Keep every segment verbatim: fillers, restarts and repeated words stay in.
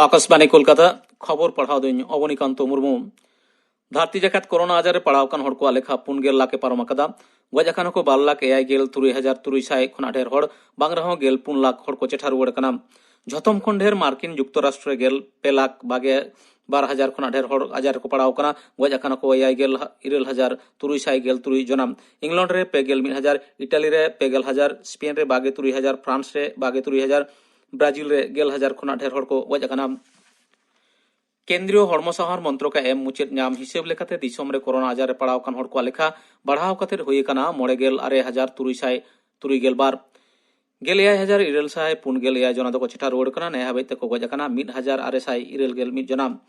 ᱟᱠᱟᱥᱵᱟᱱᱤ ᱠᱳᱞᱠᱟᱛᱟ, ᱠᱷᱚᱵᱚᱨ ᱯᱟᱲᱦᱟᱣ ᱫᱚᱧ ᱚᱵᱚᱱᱤᱠᱟᱱᱛᱚ ᱢᱩᱨᱢᱩ᱾ ᱫᱷᱟᱹᱨᱛᱤ ᱡᱟᱠᱟᱛ ᱠᱳᱨᱳᱱᱟ ᱟᱡᱟᱨ ᱨᱮ ᱯᱟᱲᱟᱣ ᱟᱠᱟᱱ ᱦᱚᱲ ᱠᱚᱣᱟᱜ ᱞᱮᱠᱷᱟ ᱯᱩᱱ ᱜᱮᱞ ᱞᱟᱠᱷ ᱮ ᱯᱟᱨᱚᱢ ᱟᱠᱟᱫᱟ᱾ ᱜᱚᱡ ᱟᱠᱟᱱ ᱦᱚᱸᱠᱚ ᱵᱟᱨ ᱞᱟᱠᱷ ᱮᱭᱟᱭ ᱜᱮᱞ ᱛᱩᱨᱩᱭ ᱦᱟᱡᱟᱨ ᱛᱩᱨᱩᱭ ᱥᱟᱭ ᱠᱷᱚᱱᱟᱜ ᱰᱷᱮᱨ ᱦᱚᱲ, ᱵᱟᱝ ᱨᱮᱦᱚᱸ ᱜᱮᱞ ᱯᱩᱱ ᱞᱟᱠᱷ ᱦᱚᱲ ᱠᱚ ᱪᱮᱴᱷᱟ ᱨᱩᱣᱟᱹᱲ ᱟᱠᱟᱱᱟ᱾ ᱡᱷᱚᱛᱚᱢ ᱠᱷᱚᱱ ᱰᱷᱮᱨ ᱢᱟᱨᱠᱤᱱ ᱡᱩᱠᱛᱚᱨᱟᱥᱴᱨᱚ ᱨᱮ ᱜᱮᱞ ᱯᱮ ᱞᱟᱠᱷ ᱵᱟᱜᱮ ᱵᱟᱨ ᱦᱟᱡᱟᱨ ᱠᱷᱚᱱᱟᱜ ᱰᱷᱮᱨ ᱦᱚᱲ ᱟᱡᱟᱨ ᱨᱮᱠᱚ ᱯᱟᱲᱟᱣ ᱟᱠᱟᱱᱟ᱾ ᱜᱚᱡ ᱟᱠᱟᱱᱟ ᱠᱚ ᱮᱭᱟᱭ ᱜᱮᱞ ᱤᱨᱟᱹᱞ ᱦᱟᱡᱟᱨ ᱛᱩᱨᱩᱭ ᱥᱟᱭ ᱜᱮᱞ ᱛᱩᱨᱩᱭ ᱡᱚᱱᱟ᱾ ᱤᱝᱞᱚᱱᱰ ᱨᱮ ᱯᱮ ᱜᱮᱞ ᱢᱤᱫ ᱦᱟᱡᱟᱨ, ᱤᱴᱟᱞᱤ ᱨᱮ ᱯᱮ ᱜᱮᱞ ᱦᱟᱡᱟᱨ, ᱥᱯᱮᱱ ᱨᱮ ᱵᱟᱜᱮ ᱛᱩᱨᱩᱭ ᱦᱟᱡᱟᱨ, ᱯᱷᱨᱟᱱᱥ ᱨᱮ ᱵᱟᱜᱮ ᱛᱩᱨᱩᱭ ᱦᱟᱡᱟᱨ, ᱵᱨᱟᱡᱤᱞ ᱨᱮ ᱜᱮᱞ ᱦᱟᱡᱟᱨ ᱠᱷᱚᱱᱟᱜ ᱰᱷᱮᱨ ᱦᱚᱲ ᱠᱚ ᱜᱚᱡ ᱟᱠᱟᱱᱟ᱾ ᱠᱮᱱᱫᱨᱤᱭᱚ ᱦᱚᱲᱢᱚ ᱥᱟᱶᱟᱨ ᱢᱚᱱᱛᱨᱚᱠ ᱟᱜ ᱮᱢ ᱢᱩᱪᱟᱹᱫ ᱧᱟᱢ ᱦᱤᱥᱟᱹᱵ ᱞᱮᱠᱟᱛᱮ ᱫᱤᱥᱚᱢ ᱨᱮ ᱠᱳᱨᱳᱱᱟ ᱟᱡᱟᱨ ᱨᱮ ᱯᱟᱲᱟᱣ ᱟᱠᱟᱱ ᱦᱚᱲ ᱠᱚᱣᱟᱜ ᱞᱮᱠᱷᱟ ᱵᱟᱲᱦᱟᱣ ᱠᱟᱛᱮ ᱦᱩᱭ ᱟᱠᱟᱱᱟ ᱢᱚᱬᱮ ᱜᱮᱞ ᱟᱨᱮ ᱦᱟᱡᱟᱨ ᱛᱩᱨᱩᱭ ᱥᱟᱭ ᱛᱩᱨᱩᱭ ᱜᱮᱞ ᱵᱟᱨ᱾ ᱜᱮᱞ ᱮᱭᱟᱭ ᱦᱟᱡᱟᱨ ᱤᱨᱟᱹᱞ ᱥᱟᱭ ᱯᱩᱱ ᱜᱮᱞ ᱮᱭᱟᱭ ᱡᱚᱱᱟ ᱫᱚᱠᱚ ᱪᱮᱴᱷᱟ ᱨᱩᱣᱟᱹᱲ ᱠᱟᱱᱟ᱾ ᱱᱮ ᱦᱟᱹᱵᱤᱡ ᱛᱮᱠᱚ ᱜᱚᱡ ᱟᱠᱟᱱᱟ ᱢᱤᱫ ᱦᱟᱡᱟᱨ ᱟᱨᱮ ᱥᱟᱭ ᱤᱨᱟᱹᱞ ᱜᱮᱞ ᱢᱤᱫ ᱡᱚᱱᱟ᱾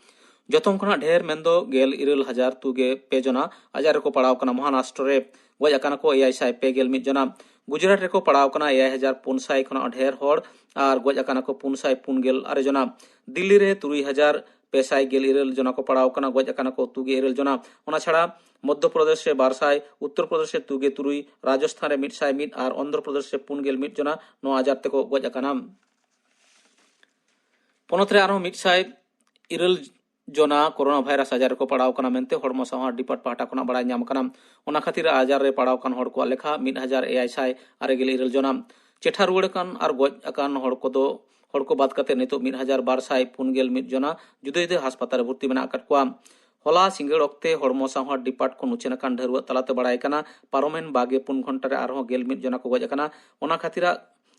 ᱡᱚᱛᱚᱢ ᱠᱷᱚᱱᱟᱜ ᱰᱷᱮᱨ ᱢᱮᱱᱫᱚ ᱜᱮᱞ ᱤᱨᱟᱹᱞ ᱦᱟᱡᱟᱨ ᱛᱩᱜᱮ ᱯᱮ ᱡᱚᱱᱟ ᱟᱡᱟᱨ ᱨᱮᱠᱚ ᱯᱟᱲᱟᱣ ᱠᱟᱱᱟ᱾ ᱢᱚᱦᱟᱨᱟᱥᱴᱨᱚ ᱨᱮ ᱜᱚᱡ ᱟᱠᱟᱱᱟ ᱠᱚ ᱮᱭᱟᱭ ᱥᱟᱭ ᱯᱮ ᱜᱮᱞ ᱢᱤᱫ ᱡᱚᱱᱟ᱾ ᱜᱩᱡᱽᱨᱟᱴ ᱨᱮᱠᱚ ᱯᱟᱲᱟᱣ ᱠᱟᱱᱟ ᱮᱭᱟᱭ ᱦᱟᱡᱟᱨ ᱯᱩᱱ ᱥᱟᱭ ᱠᱷᱚᱱᱟᱜ ᱰᱷᱮᱨ ᱦᱚᱲ ᱟᱨ ᱜᱚᱡ ᱟᱠᱟᱱᱟ ᱠᱚ ᱯᱩᱱ ᱥᱟᱭ ᱯᱩᱱ ᱜᱮᱞ ᱟᱨᱮ ᱡᱚᱱᱟ᱾ ᱫᱤᱞᱞᱤ ᱨᱮ ᱛᱩᱨᱩᱭ ᱦᱟᱡᱟᱨ ᱯᱮ ᱥᱟᱭ ᱜᱮᱞ ᱤᱨᱟᱹᱞ ᱡᱚᱱᱟ ᱠᱚ ᱯᱟᱲᱟᱣ ᱠᱟᱱᱟ, ᱜᱚᱡ ᱟᱠᱟᱱᱟ ᱠᱚ ᱛᱩᱜᱮ ᱤᱨᱟᱹᱞ ᱡᱚᱱᱟ᱾ ᱚᱱᱟ ᱪᱷᱟᱲᱟ ᱢᱚᱫᱽᱫᱷᱚ ᱯᱨᱚᱫᱮᱥ ᱨᱮ ᱵᱟᱨ ᱥᱟᱭ, ᱩᱛᱛᱚᱨ ᱯᱨᱚᱫᱮᱥ ᱨᱮ ᱛᱩᱜᱮ ᱛᱩᱨᱩᱭ, ᱨᱟᱡᱚᱥᱛᱷᱟᱱ ᱨᱮ ᱢᱤᱫ ᱥᱟᱭ ᱢᱤᱫ ᱟᱨ ᱚᱱᱫᱷᱨᱚ ᱯᱨᱚᱫᱮᱥ ᱨᱮ ᱯᱩᱱ ᱜᱮᱞ ᱢᱤᱫ ᱡᱚᱱᱟ ᱱᱚᱣᱟ ᱟᱡᱟᱨ ᱛᱮᱠᱚ ᱜᱚᱡ ᱟᱠᱟᱱᱟ᱾ ᱯᱚᱱᱚᱛ ᱨᱮ ᱟᱨᱦᱚᱸ ᱢᱤᱫ ᱥᱟᱭ ᱤᱨᱟᱹᱞ ᱡᱚᱱᱟ ᱠᱳᱨᱳᱱᱟ ᱵᱷᱟᱭᱨᱟᱥ ᱟᱡᱟᱨ ᱨᱮᱠᱚ ᱯᱟᱲᱟᱣ ᱠᱟᱱᱟ ᱢᱮᱱᱛᱮ ᱦᱚᱲᱢᱚ ᱥᱟᱶᱟᱨ ᱰᱤᱯᱟᱨᱴ ᱯᱟᱦᱴᱟ ᱠᱷᱚᱱᱟᱜ ᱵᱟᱲᱟᱭ ᱧᱟᱢ ᱟᱠᱟᱱᱟ᱾ ᱚᱱᱟ ᱠᱷᱟᱹᱛᱤᱨ ᱟᱡᱟᱨ ᱨᱮ ᱯᱟᱲᱟᱣ ᱟᱠᱟᱱ ᱦᱚᱲ ᱠᱚᱣᱟᱜ ᱞᱮᱠᱷᱟ ᱢᱤᱫ ᱦᱟᱡᱟᱨ ᱮᱭᱟᱭ ᱥᱟᱭ ᱟᱨᱮ ᱜᱮᱞ ᱤᱨᱟᱹᱞ ᱡᱚᱱᱟ᱾ ᱪᱮᱴᱷᱟ ᱨᱩᱣᱟᱹᱲ ᱟᱠᱟᱱ ᱟᱨ ᱜᱚᱡ ᱟᱠᱟᱱ ᱦᱚᱲ ᱠᱚᱫᱚ, ᱦᱚᱲ ᱠᱚ ᱵᱟᱫ ᱠᱟᱛᱮ ᱱᱤᱛᱚᱜ ᱢᱤᱫ ᱦᱟᱡᱟᱨ ᱵᱟᱨ ᱥᱟᱭ ᱯᱩᱱ ᱜᱮᱞ ᱢᱤᱫ ᱡᱚᱱᱟ ᱡᱩᱫᱟᱹ ᱡᱩᱫᱟᱹ ᱦᱟᱥᱯᱟᱛᱟᱞ ᱨᱮ ᱵᱷᱚᱨᱛᱤ ᱢᱮᱱᱟᱜ ᱟᱠᱟᱫ ᱠᱚᱣᱟ᱾ ᱦᱚᱞᱟ ᱥᱤᱸᱜᱟᱹᱲ ᱚᱠᱛᱮ ᱦᱚᱲᱢᱚ ᱥᱟᱶᱟᱨ ᱰᱤᱯᱟᱨᱴ ᱠᱷᱚᱱ ᱩᱪᱷᱟᱹᱱ ᱟᱠᱟᱱ ᱰᱷᱟᱹᱨᱣᱟᱹᱜ ᱛᱟᱞᱟᱛᱮ ᱵᱟᱲᱟᱭ ᱠᱟᱱᱟ, ᱯᱟᱨᱚᱢᱮᱱ ᱵᱟᱜᱮ ᱯᱩᱱ ᱜᱷᱚᱱᱴᱟ ᱨᱮ ᱟᱨᱦᱚᱸ ᱜᱮᱞ ᱢᱤᱫ ᱡᱚᱱᱟ ᱠᱚ ᱜᱚᱡ ᱟᱠᱟᱱᱟ᱾ ᱚᱱᱟ ᱠᱷᱟᱹᱛᱤᱨᱟᱜ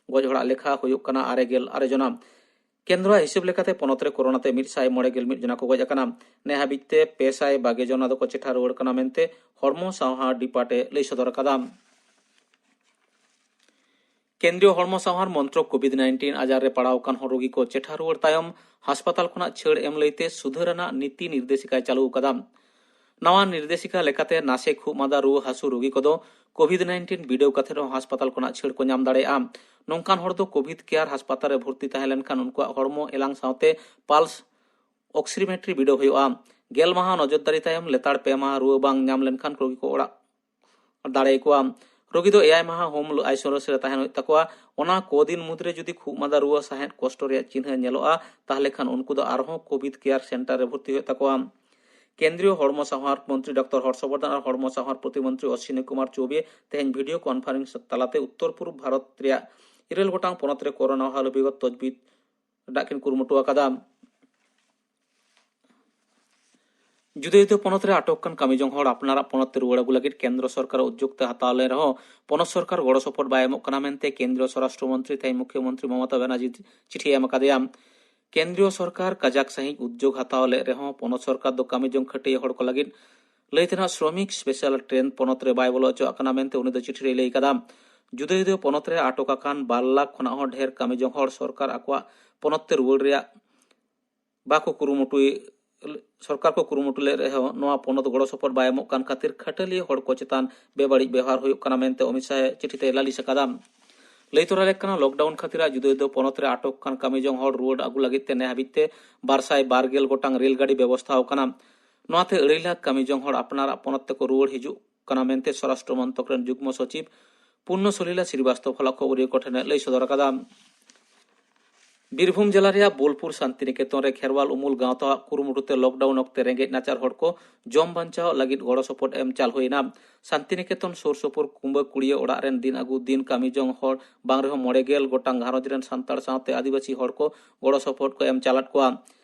ᱜᱚᱡ ᱦᱚᱲᱟᱜ ᱞᱮᱠᱷᱟ ᱦᱩᱭᱩᱜ ᱠᱟᱱᱟ ᱟᱨᱮ ᱜᱮᱞ ᱟᱨᱮ ᱡᱚᱱᱟ᱾ ᱠᱮᱱᱫᱨᱚ ᱟᱜ ᱦᱤᱥᱟᱹᱵ ᱞᱮᱠᱟᱛᱮ ᱯᱚᱱᱚᱛ ᱨᱮ ᱠᱳᱨᱳᱱᱟ ᱛᱮ ᱢᱤᱫ ᱥᱟᱭ ᱢᱚᱬᱮ ᱜᱮᱞ ᱢᱤᱫ ᱡᱚᱱᱟ ᱠᱚ ᱜᱚᱡ ᱟᱠᱟᱱᱟ᱾ ᱱᱮ ᱦᱟᱹᱵᱤᱡ ᱛᱮ ᱯᱮ ᱥᱟᱭ ᱵᱟᱜᱮ ᱡᱚᱱᱟ ᱫᱚᱠᱚ ᱪᱮᱴᱷᱟ ᱨᱩᱣᱟᱹᱲ ᱠᱟᱱᱟ ᱢᱮᱱᱛᱮ ᱦᱚᱲᱢᱚ ᱥᱟᱶᱦᱟ ᱰᱤᱯᱟᱨᱴ ᱮ ᱞᱟᱹᱭ ᱥᱚᱫᱚᱨ ᱟᱠᱟᱫᱟ᱾ ᱠᱮᱱᱫᱨᱤᱭᱚ ᱦᱚᱲᱢᱚ ᱥᱟᱶᱦᱟᱨ ᱢᱚᱱᱛᱨᱚᱠ ᱠᱳᱵᱷᱤᱰ ᱱᱟᱭᱤᱱᱴᱤᱱ ᱟᱡᱟᱨ ᱨᱮ ᱯᱟᱲᱟᱣ ᱟᱠᱟᱱ ᱦᱚᱲ ᱨᱳᱜᱤ ᱠᱚ ᱪᱮᱴᱷᱟ ᱨᱩᱣᱟᱹᱲ ᱛᱟᱭᱚᱢ ᱦᱟᱥᱯᱟᱛᱟᱞ ᱠᱷᱚᱱᱟᱜ ᱪᱷᱟᱹᱲ ᱮᱢ ᱞᱟᱹᱭᱛᱮ ᱥᱩᱫᱷᱟᱹᱨ ᱟᱱᱟᱜ ᱱᱤᱛᱤ ᱱᱤᱨᱫᱮᱥᱤᱠᱟᱭ ᱪᱟᱹᱞᱩ ᱟᱠᱟᱫᱟ᱾ ᱱᱟᱣᱟ ᱱᱤᱨᱫᱮᱥᱤᱠᱟ ᱞᱮᱠᱟᱛᱮ ᱱᱟᱥᱮ ᱠᱷᱩᱜ ᱢᱟᱸᱫᱟ ᱨᱩᱣᱟᱹ ᱦᱟᱹᱥᱩ ᱨᱳᱜᱤ ᱠᱚᱫᱚ ᱠᱳᱵᱷᱤᱰ ᱱᱟᱭᱤᱱᱴᱤᱱ ᱵᱤᱰᱟᱹᱣ ᱠᱟᱛᱮ ᱨᱮᱦᱚᱸ ᱦᱟᱥᱯᱟᱛᱟᱞ ᱠᱷᱚᱱᱟᱜ ᱪᱷᱟᱹᱲ ᱠᱚ ᱧᱟᱢ ᱫᱟᱲᱮᱭᱟᱜᱼᱟ᱾ ᱱᱚᱝᱠᱟᱱ ᱦᱚᱲ ᱫᱚ ᱠᱳᱵᱷᱤᱰ ᱠᱮᱭᱟᱨ ᱦᱟᱥᱯᱟᱛᱟᱞ ᱨᱮ ᱵᱷᱚᱨᱛᱤ ᱛᱟᱦᱮᱸ ᱞᱮᱱᱠᱷᱟᱱ ᱩᱱᱠᱩᱣᱟᱜ ᱦᱚᱲᱢᱚ ᱮᱞᱟᱝ ᱥᱟᱶᱛᱮ ᱯᱟᱞᱥ ᱚᱠᱥᱤᱢᱮᱴᱨᱤ ᱵᱤᱰᱟᱹᱣ ᱦᱩᱭᱩᱜᱼᱟ᱾ ᱜᱮᱞ ᱢᱟᱦᱟ ᱱᱚᱡᱚᱨᱫᱟᱨᱤ ᱛᱟᱭᱚᱢ ᱞᱮᱛᱟᱲ ᱯᱮ ᱢᱟᱦᱟ ᱨᱩᱣᱟᱹ ᱵᱟᱝ ᱧᱟᱢ ᱞᱮᱱᱠᱷᱟᱱ ᱨᱳᱜᱤ ᱠᱚ ᱚᱲᱟᱜ ᱫᱟᱲᱮᱭᱟᱠᱚᱣᱟ᱾ ᱨᱳᱜᱤ ᱫᱚ ᱮᱭᱟᱭ ᱢᱟᱦᱟ ᱦᱳᱢ ᱟᱭᱥᱳᱞᱮᱥᱚᱱ ᱨᱮ ᱛᱟᱦᱮᱱ ᱦᱩᱭᱩᱜ ᱛᱟᱠᱚᱣᱟ᱾ ᱚᱱᱟ ᱠᱚ ᱫᱤᱱ ᱢᱩᱫᱽᱨᱮ ᱡᱩᱫᱤ ᱠᱷᱩᱜ ᱢᱟᱸᱫᱟ, ᱨᱩᱣᱟᱹ, ᱥᱟᱦᱮᱫ ᱠᱚᱥᱴᱚ ᱨᱮᱭᱟᱜ ᱪᱤᱱᱦᱟᱹ ᱧᱮᱞᱚᱜᱼᱟ, ᱛᱟᱦᱚᱞᱮ ᱠᱷᱟᱱ ᱩᱱᱠᱩ ᱫᱚ ᱟᱨᱦᱚᱸ ᱠᱳᱵᱷᱤᱰ ᱠᱮᱭᱟᱨ ᱥᱮᱱᱴᱟᱨ ᱨᱮ ᱵᱷᱚᱨᱛᱤ ᱦᱩᱭᱩᱜ ᱛᱟᱠᱚᱣᱟ᱾ ᱠᱮᱱᱫᱨᱤᱭᱚ ᱦᱚᱲᱢᱚ ᱥᱟᱶᱟᱨ ᱢᱚᱱᱛᱨᱤ ᱰᱚᱠᱴᱚᱨ ᱦᱚᱨᱥᱚᱵᱚᱨᱫᱷᱚᱱ ᱟᱨ ᱦᱚᱲᱢᱚ ᱥᱟᱶᱟᱨ ᱯᱨᱚᱛᱤᱢᱚᱱᱛᱨᱤ ᱚᱥᱥᱤᱱᱤ ᱠᱩᱢᱟᱨ ᱪᱚᱣᱵᱮ ᱛᱮᱦᱮᱧ ᱵᱷᱤᱰᱤᱭᱳ ᱠᱚᱱᱯᱷᱟᱨᱮᱱᱥ ᱛᱟᱞᱟᱛᱮ ᱩᱛᱛᱚᱨ ᱯᱩᱨᱩᱵᱽ ᱵᱷᱟᱨᱚᱛ ᱨᱮᱭᱟᱜ ᱤᱨᱟᱹᱞ ᱜᱚᱴᱟᱝ ᱯᱚᱱᱚᱛ ᱨᱮ ᱠᱳᱨᱳᱱᱟ ᱦᱟᱞᱚᱛ ᱵᱤᱜᱚᱛ ᱛᱚᱡᱽᱵᱤᱡ ᱨᱮᱱᱟᱜ ᱠᱤᱱ ᱠᱩᱨᱩᱢᱩᱴᱩ ᱟᱠᱟᱫᱟ᱾ ᱡᱩᱫᱟᱹ ᱡᱩᱫᱟᱹ ᱯᱚᱱᱚᱛ ᱨᱮ ᱟᱴᱚᱠ ᱠᱟᱱ ᱠᱟᱹᱢᱤ ᱡᱚᱝ ᱦᱚᱲ ᱟᱯᱱᱟᱨᱟᱜ ᱯᱚᱱᱚᱛ ᱛᱮ ᱨᱩᱣᱟᱹᱲ ᱟᱹᱜᱩ ᱞᱟᱹᱜᱤᱫ ᱠᱮᱱᱫᱨᱚ ᱥᱚᱨᱠᱟᱨ ᱩᱫᱽᱡᱳᱜᱽ ᱛᱮ ᱦᱟᱛᱟᱣ ᱞᱮᱱ ᱨᱮᱦᱚᱸ ᱯᱚᱱᱚᱛ ᱥᱚᱨᱠᱟᱨ ᱜᱚᱲᱚ ᱥᱚᱯᱚᱦᱚᱫ ᱵᱟᱭ ᱮᱢᱚᱜ ᱠᱟᱱᱟ ᱢᱮᱱᱛᱮ ᱠᱮᱱᱫᱨᱤᱭᱚ ᱥᱚᱨᱟᱥᱴᱨᱚ ᱢᱚᱱᱛᱨᱤ ᱛᱮᱦᱮᱧ ᱢᱩᱠᱷᱭᱚᱢᱚᱱᱛᱨᱤ ᱢᱚᱢᱚᱛᱟ ᱵᱟᱱᱟᱨᱡᱤ ᱪᱤᱴᱷᱤ ᱮᱢ ᱟᱠᱟᱫᱮᱭᱟ᱾ ᱠᱮᱱᱫᱨᱤᱭᱚ ᱥᱚᱨᱠᱟᱨ ᱠᱟᱡᱟᱠ ᱥᱟᱹᱦᱤᱡ ᱩᱫᱽᱡᱳᱜᱽ ᱦᱟᱛᱟᱣ ᱞᱮᱫ ᱨᱮᱦᱚᱸ ᱯᱚᱱᱚᱛ ᱥᱚᱨᱠᱟᱨ ᱫᱚ ᱠᱟᱹᱢᱤ ᱡᱚᱝ ᱠᱷᱟᱹᱴᱤᱭᱟᱹ ᱦᱚᱲ ᱠᱚ ᱞᱟᱹᱜᱤᱫ ᱞᱟᱹᱭ ᱛᱮᱱᱟᱜ ᱥᱨᱚᱢᱤᱠ ᱥᱯᱮᱥᱟᱞ ᱴᱨᱮᱱ ᱯᱚᱱᱚᱛ ᱨᱮ ᱵᱟᱭ ᱵᱚᱞᱚ ᱦᱚᱪᱚᱣᱟᱜ ᱠᱟᱱᱟ ᱢᱮᱱᱛᱮ ᱩᱱᱤ ᱫᱚ ᱪᱤᱴᱷᱤ ᱨᱮᱭ ᱞᱟᱹᱭ ᱠᱟᱫᱟ᱾ ᱡᱩᱫᱟᱹ ᱡᱩᱫᱟᱹ ᱯᱚᱱᱚᱛ ᱨᱮ ᱟᱴᱚᱠ ᱟᱠᱟᱱ ᱵᱟᱨ ᱞᱟᱠᱷ ᱠᱷᱚᱱᱟᱜ ᱦᱚᱸ ᱰᱷᱮᱨ ᱠᱟᱹᱢᱤ ᱡᱚᱝ ᱦᱚᱲ ᱥᱚᱨᱠᱟᱨ ᱟᱠᱚᱣᱟᱜ ᱯᱚᱱᱚᱛ ᱛᱮ ᱨᱩᱣᱟᱹᱲ ᱨᱮᱭᱟᱜ ᱵᱟᱠᱚ ᱠᱩᱨᱩᱢᱩᱴᱩᱭ, ᱥᱚᱨᱠᱟᱨ ᱠᱚ ᱠᱩᱨᱩᱢᱩᱴᱩ ᱞᱮᱫ ᱨᱮᱦᱚᱸ ᱱᱚᱣᱟ ᱯᱚᱱᱚᱛ ᱜᱚᱲᱚ ᱥᱚᱯᱚᱦᱚᱫ ᱵᱟᱭ ᱮᱢᱚᱜ ᱠᱟᱱ ᱠᱷᱟᱹᱛᱤᱨ ᱠᱷᱟᱹᱴᱟᱹᱞᱤᱭᱟᱹ ᱦᱚᱲ ᱠᱚ ᱪᱮᱛᱟᱱ ᱵᱮᱵᱟᱹᱲᱤᱡ ᱵᱮᱣᱦᱟᱨ ᱦᱩᱭᱩᱜ ᱠᱟᱱᱟ ᱢᱮᱱᱛᱮ ᱚᱢᱤᱛ ᱥᱟᱦ ᱪᱤᱴᱷᱤ ᱛᱮᱭ ᱞᱟᱹᱞᱤᱥ ᱟᱠᱟᱫᱟ᱾ ᱞᱟᱹᱭ ᱛᱚᱨᱟ ᱞᱮᱠ ᱠᱟᱱᱟ, ᱞᱚᱠᱰᱟᱣᱩᱱ ᱠᱷᱟᱹᱛᱤᱨ ᱡᱩᱫᱟᱹ ᱡᱩᱫᱟᱹ ᱯᱚᱱᱚᱛ ᱨᱮ ᱟᱴᱚᱠ ᱠᱟᱱ ᱠᱟᱹᱢᱤ ᱡᱚᱝ ᱦᱚᱲ ᱨᱩᱣᱟᱹᱲ ᱟᱹᱜᱩ ᱞᱟᱹᱜᱤᱫ ᱛᱮ ᱱᱮ ᱦᱟᱹᱵᱤᱡ ᱛᱮ ᱵᱟᱨ ᱥᱟᱭ ᱵᱟᱨ ᱜᱮᱞ ᱜᱚᱴᱟᱝ ᱨᱮᱞ ᱜᱟᱹᱰᱤ ᱵᱮᱵᱚᱥᱛᱷᱟ ᱟᱠᱟᱱᱟ᱾ ᱱᱚᱣᱟᱛᱮ ᱟᱹᱲᱟᱹᱭ ᱞᱟᱠᱷ ᱠᱟᱹᱢᱤ ᱡᱚᱝ ᱦᱚᱲ ᱟᱯᱱᱟᱨᱟᱜ ᱯᱚᱱᱚᱛ ᱛᱮᱠᱚ ᱨᱩᱣᱟᱹᱲ ᱦᱤᱡᱩᱜ ᱠᱟᱱᱟ ᱢᱮᱱᱛᱮ ᱥᱚᱨᱟᱥᱴᱨᱚ ᱢᱚᱱᱛᱨᱚᱠ ᱨᱮᱱ ᱡᱩᱜᱽᱢᱚ ᱥᱚᱪᱤᱵᱽ ᱯᱩᱨᱱᱚ ᱥᱚᱞᱤᱞᱟ ᱥᱨᱤᱵᱟᱥᱛᱚᱵ ᱦᱚᱞᱟ ᱠᱷᱚᱵᱚᱨᱤᱭᱟᱹ ᱠᱚ ᱴᱷᱮᱱ ᱮ ᱞᱟᱹᱭ ᱥᱚᱫᱚᱨ ᱟᱠᱟᱫᱟ᱾ ᱵᱤᱨᱵᱷᱩᱢ ᱡᱮᱞᱟ ᱨᱮᱭᱟᱜ ᱵᱳᱞᱯᱩᱨ ᱥᱟᱱᱛᱤᱱᱤᱠᱮᱛᱚᱱ ᱨᱮ ᱠᱷᱮᱨᱣᱟᱞ ᱩᱢᱩᱞ ᱜᱟᱶᱛᱟᱣᱟᱜ ᱠᱩᱨᱩᱢᱩᱴᱩ ᱛᱮ ᱞᱚᱠᱰᱟᱣᱩᱱ ᱚᱠᱛᱮ ᱨᱮᱸᱜᱮᱡ ᱱᱟᱪᱟᱨ ᱦᱚᱲ ᱠᱚ ᱡᱚᱢ ᱵᱟᱧᱪᱟᱣ ᱞᱟᱹᱜᱤᱫ ᱜᱚᱲᱚ ᱥᱚᱯᱚᱦᱚᱫ ᱮᱢ ᱪᱟᱞ ᱦᱩᱭ ᱮᱱᱟ᱾ ᱥᱟᱱᱛᱤᱱᱤᱠᱮᱛᱚᱱ ᱥᱩᱨ ᱥᱩᱯᱩᱨ ᱠᱩᱸᱵᱟᱹ ᱠᱩᱲᱤᱭᱟᱹ ᱚᱲᱟᱜ ᱨᱮᱱ ᱫᱤᱱ ᱟᱹᱜᱩ ᱫᱤᱱ ᱠᱟᱹᱢᱤ ᱡᱚᱝ ᱦᱚᱲ ᱵᱟᱝ ᱨᱮᱦᱚᱸ ᱢᱚᱬᱮ ᱜᱮᱞ ᱜᱚᱴᱟᱝ ᱜᱷᱟᱨᱚᱸᱡᱽ ᱨᱮᱱ ᱥᱟᱱᱛᱟᱲ ᱥᱟᱶᱛᱮ ᱟᱹᱫᱤᱵᱟᱹᱥᱤ ᱦᱚᱲ ᱠᱚ ᱜᱚᱲᱚ ᱥᱚᱯᱚᱦᱚᱫ ᱠᱚ ᱮᱢ ᱪᱟᱞᱟᱫ ᱠᱚᱣᱟ᱾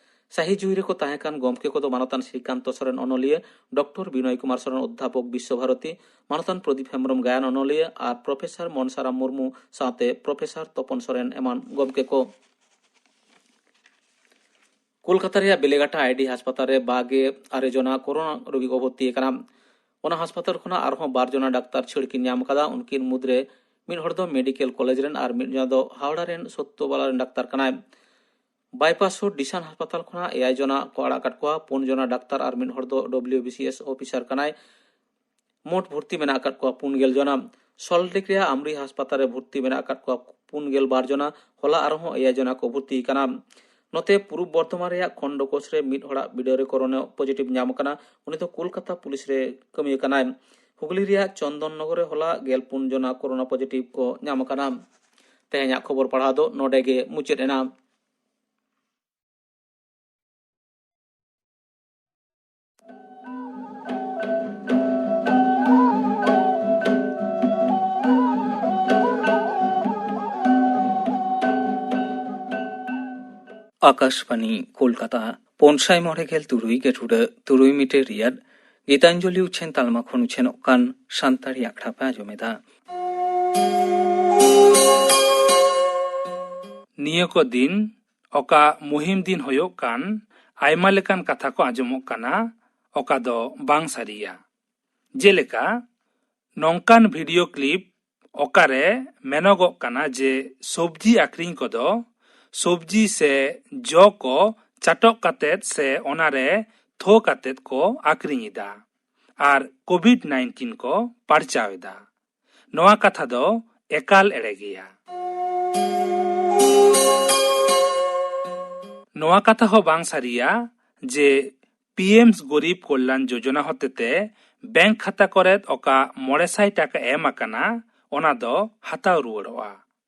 ᱥᱟᱹᱦᱤ ᱡᱩᱦᱤ ᱨᱮᱠᱚ ᱛᱟᱦᱮᱸ ᱠᱟᱱ ᱜᱚᱢᱠᱮ ᱠᱚᱫᱚ ᱢᱟᱱᱚᱛᱟᱱ ᱥᱨᱤᱠᱟᱱᱛᱚ ᱥᱚᱨᱮᱱ ᱚᱱᱚᱞᱤᱭᱟᱹ, ᱰᱚᱠᱴᱚᱨ ᱵᱤᱱᱚᱭ ᱠᱩᱢᱟᱨ ᱥᱚᱨᱮᱱ ᱚᱫᱽᱫᱷᱟᱯᱚᱠ ᱵᱤᱥᱥᱚ ᱵᱷᱟᱨᱚᱛᱤ, ᱢᱟᱱᱚᱛᱟᱱ ᱯᱨᱚᱫᱤᱯ ᱦᱮᱢᱵᱨᱚᱢ ᱜᱟᱭᱟᱱ ᱚᱱᱚᱞᱤᱭᱟᱹ ᱟᱨ ᱯᱨᱚᱯᱷᱮᱥᱚᱨ ᱢᱚᱱᱥᱟᱨᱟᱢ ᱢᱩᱨᱢᱩ ᱥᱟᱶᱛᱮ ᱯᱨᱚᱯᱷᱮᱥᱚᱨ ᱛᱚᱯᱚᱱ ᱥᱚᱨᱮᱱ ᱮᱢᱟᱱ ᱜᱚᱢᱠᱮ ᱠᱚ᱾ ᱠᱳᱞᱠᱟᱛᱟ ᱨᱮᱭᱟᱜ ᱵᱮᱞᱮᱜᱷᱟᱴᱟ ᱟᱭᱰᱤ ᱦᱟᱥᱯᱟᱛᱟᱞ ᱨᱮ ᱵᱟᱜᱮ ᱟᱨᱮ ᱡᱚᱱᱟ ᱠᱳᱨᱳᱱᱟ ᱨᱳᱜᱤ ᱠᱚ ᱵᱷᱚᱨᱛᱤ ᱟᱠᱟᱱᱟ᱾ ᱚᱱᱟ ᱦᱟᱥᱯᱟᱛᱟᱞ ᱠᱷᱚᱱᱟᱜ ᱟᱨᱦᱚᱸ ᱵᱟᱨ ᱡᱚᱱᱟ ᱰᱟᱠᱛᱟᱨ ᱪᱷᱟᱹᱲ ᱠᱤᱱ ᱧᱟᱢ ᱟᱠᱟᱫᱟ᱾ ᱩᱱᱠᱤᱱ ᱢᱩᱫᱽᱨᱮ ᱢᱤᱫ ᱦᱚᱲ ᱫᱚ ᱢᱮᱰᱤᱠᱮᱞ ᱠᱚᱞᱮᱡᱽ ᱨᱮᱱ ᱟᱨ ᱢᱤᱫ ᱡᱚᱱᱟ ᱫᱚ ᱦᱟᱣᱲᱟ ᱨᱮᱱ ᱥᱚᱛᱛᱚᱵᱟᱞᱟ ᱨᱮᱱ ᱰᱟᱠᱛᱟᱨ ᱠᱟᱱᱟᱭ᱾ ᱵᱟᱭᱯᱟᱥ ᱨᱳᱰ ᱰᱤᱥᱟᱱ ᱦᱟᱥᱯᱟᱛᱟᱞ ᱠᱷᱚᱱᱟᱜ ᱮᱭᱟᱭ ᱡᱚᱱᱟ ᱠᱚ ᱟᱲᱟᱜ ᱟᱠᱟᱫ ᱠᱚᱣᱟ, ᱯᱩᱱ ᱡᱚᱱᱟ ᱰᱟᱠᱛᱟᱨ ᱟᱨ ᱢᱤᱫ ᱦᱚᱲ ᱫᱚ ᱰᱚᱵᱞᱤᱭᱩᱵᱤᱥᱤᱮᱥ ᱚᱯᱷᱤᱥᱟᱨ ᱠᱟᱱᱟᱭ᱾ ᱢᱳᱴ ᱵᱷᱚᱨᱛᱤ ᱢᱮᱱᱟᱜ ᱟᱠᱟᱫ ᱠᱚᱣᱟ ᱯᱩᱱ ᱜᱮᱞ ᱡᱚᱱᱟ᱾ ᱥᱚᱞᱴ ᱞᱮᱠ ᱨᱮᱭᱟᱜ ᱟᱢᱨᱤ ᱦᱟᱥᱯᱟᱛᱟᱞ ᱨᱮ ᱵᱷᱚᱨᱛᱤ ᱢᱮᱱᱟᱜ ᱟᱠᱟᱫ ᱠᱚᱣᱟ ᱯᱩᱱ ᱜᱮᱞ ᱵᱟᱨ ᱡᱚᱱᱟ᱾ ᱦᱚᱞᱟ ᱟᱨᱦᱚᱸ ᱮᱭᱟᱭ ᱡᱚᱱᱟ ᱠᱚ ᱵᱷᱚᱨᱛᱤ ᱟᱠᱟᱱᱟ᱾ ᱱᱚᱛᱮ ᱯᱩᱨᱩᱵ ᱵᱚᱨᱫᱷᱚᱢᱟᱱ ᱨᱮᱭᱟᱜ ᱠᱷᱚᱱᱰᱚᱠᱳᱥ ᱨᱮ ᱢᱤᱫ ᱦᱚᱲᱟᱜ ᱵᱤᱰᱟᱹᱣ ᱨᱮ ᱠᱳᱨᱳᱱᱟ ᱯᱚᱡᱤᱴᱤᱵᱷ ᱧᱟᱢ ᱟᱠᱟᱱᱟ᱾ ᱩᱱᱤ ᱫᱚ ᱠᱳᱞᱠᱟᱛᱟ ᱯᱩᱞᱤᱥ ᱨᱮ ᱠᱟᱹᱢᱤ ᱟᱠᱟᱱᱟᱭ᱾ ᱦᱩᱜᱽᱞᱤ ᱨᱮᱭᱟᱜ ᱪᱚᱱᱫᱚᱱ ᱱᱚᱜᱚᱨ ᱨᱮ ᱦᱚᱞᱟ ᱜᱮᱞ ᱯᱩᱱ ᱡᱚᱱᱟ ᱠᱳᱨᱳᱱᱟ ᱯᱚᱡᱤᱴᱤᱵᱷ ᱠᱚ ᱧᱟᱢ ᱟᱠᱟᱱᱟ᱾ ᱛᱮᱦᱮᱧᱟᱜ ᱠᱷᱚᱵᱚᱨ ᱯᱟᱲᱦᱟᱣ ᱫᱚ ᱱᱚᱰᱮ ᱜᱮ ᱢᱩᱪᱟᱹᱫ ᱮᱱᱟ᱾ ᱟᱠᱟᱥᱵᱟᱱᱤ ᱠᱳᱞᱠᱟᱛᱟ, ᱯᱩᱱ ᱥᱟᱭ ᱢᱚᱬᱮ ᱜᱮᱞ ᱛᱩᱨᱩᱭ ᱜᱮᱴᱩᱰᱟᱹ ᱛᱩᱨᱩᱭ ᱢᱤᱴᱟᱨ ᱨᱮᱭᱟᱜ ᱜᱤᱛᱟᱧᱡᱚᱞᱤ ᱩᱪᱷᱟᱹᱱ ᱛᱟᱞᱢᱟ ᱠᱷᱚᱱ ᱩᱪᱷᱟᱹᱱᱚᱜ ᱠᱟᱱ ᱥᱟᱱᱛᱟᱲᱤ ᱟᱠᱷᱲᱟ ᱯᱮ ᱟᱸᱡᱚᱢᱮᱫᱟ᱾ ᱱᱤᱭᱟᱹ ᱠᱚ ᱫᱤᱱ ᱚᱠᱟ ᱢᱩᱦᱤᱢ ᱫᱤᱱ ᱦᱩᱭᱩᱜ ᱠᱟᱱ, ᱟᱭᱢᱟ ᱞᱮᱠᱟᱱ ᱠᱟᱛᱷᱟ ᱠᱚ ᱟᱸᱡᱚᱢᱚᱜ ᱠᱟᱱᱟ, ᱚᱠᱟ ᱫᱚ ᱵᱟᱝ ᱥᱟᱹᱨᱤᱭᱟ᱾ ᱡᱮᱞᱮᱠᱟ, ᱱᱚᱝᱠᱟᱱ ᱵᱷᱤᱰᱤᱭᱳ ᱠᱞᱤᱯ ᱚᱠᱟᱨᱮ ᱢᱮᱱᱚᱜᱚᱜ ᱠᱟᱱᱟ ᱡᱮ ᱥᱚᱵᱡᱤ ᱟᱠᱷᱨᱤᱧ ᱠᱚᱫᱚ ᱥᱚᱵᱡᱤ ᱥᱮ ᱡᱚ ᱠᱚ ᱪᱟᱴᱚᱜ ᱠᱟᱛᱮᱫ ᱥᱮ ᱚᱱᱟᱨᱮ ᱛᱷᱚ ᱠᱟᱛᱮᱫ ᱠᱚ ᱟᱠᱷᱨᱤᱧ ᱮᱫᱟ ᱟᱨ ᱠᱳᱵᱷᱤᱰ ᱱᱟᱭᱤᱱᱴᱤᱱ ᱠᱚ ᱯᱟᱨᱪᱟᱣ ᱮᱫᱟ᱾ ᱱᱚᱣᱟ ᱠᱟᱛᱷᱟ ᱫᱚ ᱮᱠᱟᱞ ᱮᱲᱮ ᱜᱮᱭᱟ᱾ ᱱᱚᱣᱟ ᱠᱟᱛᱷᱟ ᱦᱚᱸ ᱵᱟᱝ ᱥᱟᱹᱨᱤᱭᱟ ᱡᱮ ᱯᱤ ᱮᱢ ᱜᱚᱨᱤᱵ ᱠᱚᱞᱭᱟᱱ ᱡᱳᱡᱚᱱᱟ ᱦᱚᱛᱮᱛᱮ ᱵᱮᱝᱠ ᱠᱷᱟᱛᱟ ᱠᱚᱨᱮᱫ ᱚᱠᱟ ᱢᱚᱬᱮ ᱥᱟᱭ ᱴᱟᱠᱟ ᱮᱢ ᱟᱠᱟᱱᱟ, ᱚᱱᱟ ᱫᱚ ᱦᱟᱛᱟᱣ ᱨᱩᱣᱟᱹᱲᱚᱜᱼᱟ᱾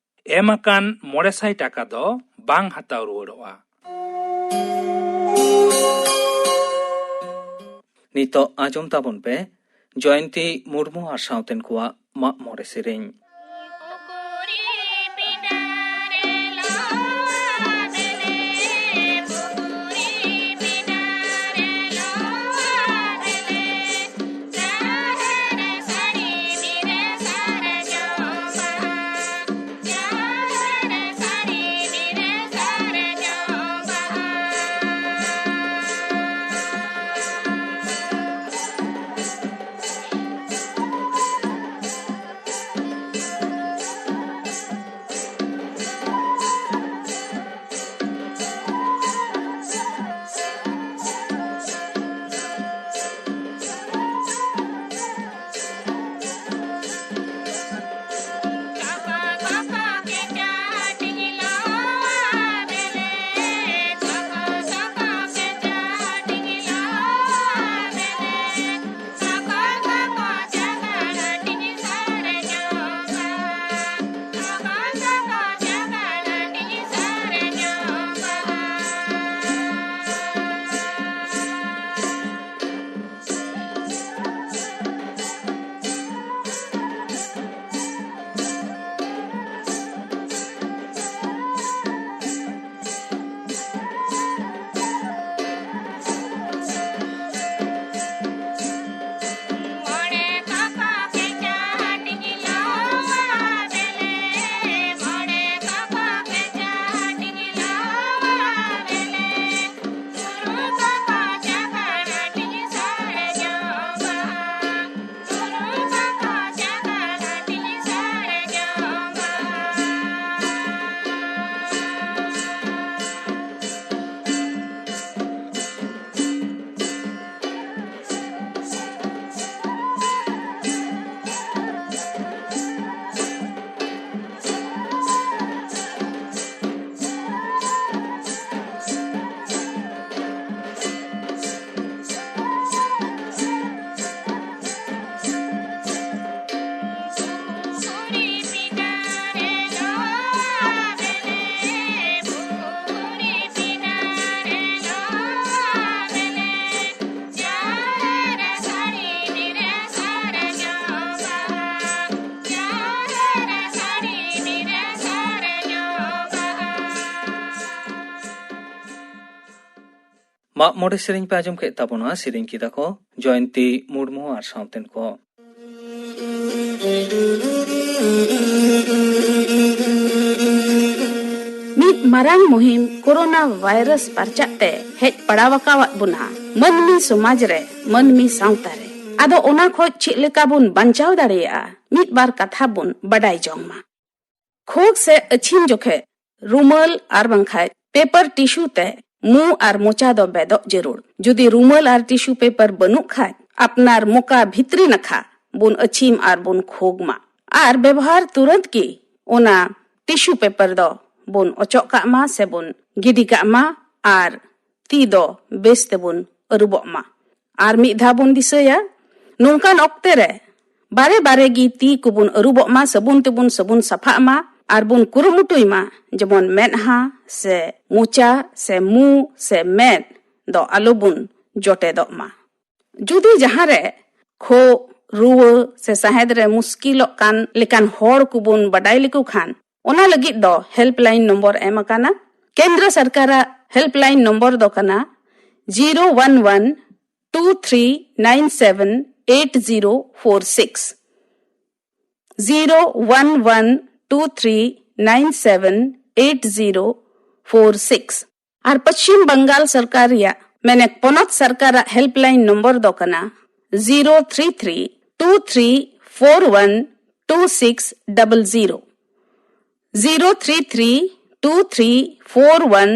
ᱮᱢ ᱟᱠᱟᱱ ᱢᱚᱬᱮ ᱥᱟᱭ ᱴᱟᱠᱟ ᱫᱚ ᱵᱟᱝ ᱦᱟᱛᱟᱣ ᱨᱩᱣᱟᱹᱲᱚᱜᱼᱟ᱾ ᱱᱤᱛᱚᱜ ᱟᱸᱡᱚᱢ ᱛᱟᱵᱚᱱ ᱯᱮ ᱡᱚᱭᱚᱱᱛᱤ ᱢᱩᱨᱢᱩ ᱟᱨ ᱥᱟᱶᱛᱮᱱ ᱠᱚᱣᱟᱜ ᱢᱟᱜ ᱢᱚᱬᱮ ᱥᱮᱨᱮᱧ᱾ ᱢᱟᱜ ᱢᱚᱬᱮ ᱥᱮᱨᱮᱧ ᱯᱮ ᱟᱸᱡᱚᱢ ᱠᱮᱫ ᱛᱟᱵᱚᱱᱟ᱾ ᱥᱮᱨᱮᱧ ᱠᱮᱫᱟ ᱠᱚ ᱡᱚᱭᱚᱱᱛᱤ ᱢᱩᱨᱢᱩ ᱟᱨ ᱥᱟᱶᱛᱮᱱ ᱠᱚ᱾ ᱢᱤᱫ ᱢᱟᱨᱟᱝ ᱢᱩᱦᱤᱢ ᱠᱳᱨᱳᱱᱟ ᱵᱷᱟᱭᱨᱟᱥ ᱯᱟᱨᱪᱟᱜ ᱛᱮ ᱦᱮᱡ ᱯᱟᱲᱟᱣ ᱟᱠᱟᱣᱟᱫ ᱵᱚᱱᱟ ᱢᱟᱹᱱᱢᱤ ᱥᱚᱢᱟᱡᱽ ᱨᱮ, ᱢᱟᱹᱱᱢᱤ ᱥᱟᱶᱛᱟ ᱨᱮ᱾ ᱟᱫᱚ ᱚᱱᱟ ᱠᱷᱚᱡ ᱪᱮᱫ ᱞᱮᱠᱟ ᱵᱚᱱ ᱵᱟᱧᱪᱟᱣ ᱫᱟᱲᱮᱭᱟᱜᱼᱟ, ᱢᱤᱫ ᱵᱟᱨ ᱠᱟᱛᱷᱟ ᱵᱚᱱ ᱵᱟᱰᱟᱭ ᱡᱚᱝ ᱢᱟ᱾ ᱠᱷᱳᱜ ᱥᱮ ᱟᱹᱪᱷᱤᱢ ᱡᱚᱠᱷᱮᱡ ᱨᱩᱢᱟᱹᱞ ᱟᱨ ᱵᱟᱝᱠᱷᱟᱡ ᱯᱮᱯᱟᱨ ᱴᱤᱥᱩ ᱛᱮ ᱢᱩ ᱟᱨ ᱢᱚᱪᱟ ᱫᱚ ᱵᱮᱫᱚᱜ ᱡᱟᱹᱨᱩᱲ᱾ ᱡᱩᱫᱤ ᱨᱩᱢᱟᱹᱞ ᱟᱨ ᱴᱤᱥᱩ ᱯᱮᱯᱟᱨ ᱵᱟᱹᱱᱩᱜ ᱠᱷᱟᱡ, ᱟᱯᱱᱟᱨ ᱢᱚᱠᱟ ᱵᱷᱤᱛᱨᱤ ᱱᱟᱠᱷᱟ ᱵᱚᱱ ᱟᱹᱪᱷᱤᱢ ᱟᱨ ᱵᱚᱱ ᱠᱷᱳᱜᱽ ᱢᱟ᱾ ᱟᱨ ᱵᱮᱵᱚᱦᱟᱨ ᱛᱩᱨᱟᱹᱱᱛ ᱜᱮ ᱚᱱᱟ ᱴᱤᱥᱩ ᱯᱮᱯᱟᱨ ᱫᱚ ᱵᱚᱱ ᱚᱪᱚᱜ ᱠᱟᱜ ᱢᱟ ᱥᱮ ᱵᱚᱱ ᱜᱤᱰᱤ ᱠᱟᱜ ᱢᱟ ᱟᱨ ᱛᱤ ᱫᱚ ᱵᱮᱥ ᱛᱮᱵᱚᱱ ᱟᱹᱨᱩᱵᱚᱜ ᱢᱟ᱾ ᱟᱨ ᱢᱤᱫ ᱫᱷᱟᱣ ᱵᱚᱱ ᱫᱤᱥᱟᱹᱭᱟ, ᱱᱚᱝᱠᱟᱱ ᱚᱠᱛᱮ ᱨᱮ ᱵᱟᱨᱮ ᱵᱟᱨᱮ ᱜᱮ ᱛᱤ ᱠᱚᱵᱚᱱ ᱟᱹᱨᱩᱵᱚᱜ ᱢᱟ, ᱥᱟᱵᱚᱱ ᱛᱮᱵᱚᱱ ᱥᱟᱵᱚᱱ ᱥᱟᱯᱷᱟᱜ ᱢᱟ ᱟᱨ ᱵᱚᱱ ᱠᱩᱨᱩᱢᱩᱴᱩᱭ ᱢᱟ ᱡᱮᱢᱚᱱ ᱢᱮᱫᱦᱟ ᱥᱮ ᱢᱚᱪᱟ ᱥᱮ ᱢᱩ ᱥᱮ ᱢᱮᱫ ᱫᱚ ᱟᱞᱚ ᱵᱚᱱ ᱡᱚᱴᱮᱫᱚᱜ ᱢᱟ᱾ ᱡᱩᱫᱤ ᱡᱟᱦᱟᱸ ᱨᱮ ᱠᱷᱳᱜ, ᱨᱩᱣᱟᱹ ᱥᱮ ᱥᱟᱦᱮᱫ ᱨᱮ ᱢᱩᱥᱠᱤᱞᱚᱜ ᱠᱟᱱ ᱞᱮᱠᱟᱱ ᱦᱚᱲ ᱠᱚᱵᱚᱱ ᱵᱟᱰᱟᱭ ᱞᱮᱠᱚ ᱠᱷᱟᱱ, ᱚᱱᱟ ᱞᱟᱹᱜᱤᱫ ᱫᱚ ᱦᱮᱞᱯᱞᱟᱭᱤᱱ ᱱᱚᱢᱵᱚᱨ ᱮᱢ ᱟᱠᱟᱱᱟ᱾ ᱠᱮᱱᱫᱨᱚ ᱥᱚᱨᱠᱟᱨᱟᱜ ᱦᱮᱞᱯᱞᱟᱭᱤᱱ ᱱᱚᱢᱵᱚᱨ ᱫᱚ ᱠᱟᱱᱟ zero one one two three nine seven eight zero four six. Zero one one two three nine seven eight zero four six. ᱟᱨ ᱯᱚᱪᱷᱤᱢ ᱵᱟᱝᱜᱟᱞ ᱥᱚᱨᱠᱟᱨ ᱨᱮᱭᱟᱜ, ᱢᱮᱱᱮ ᱯᱚᱱᱚᱛ ᱥᱚᱨᱠᱟᱨᱟᱜ ᱦᱮᱞᱯᱞᱟᱭᱤᱱ ᱱᱚᱢᱵᱚᱨ ᱫᱚ ᱠᱟᱱᱟ zero three three two three four one two six double zero. Zero three three two three four one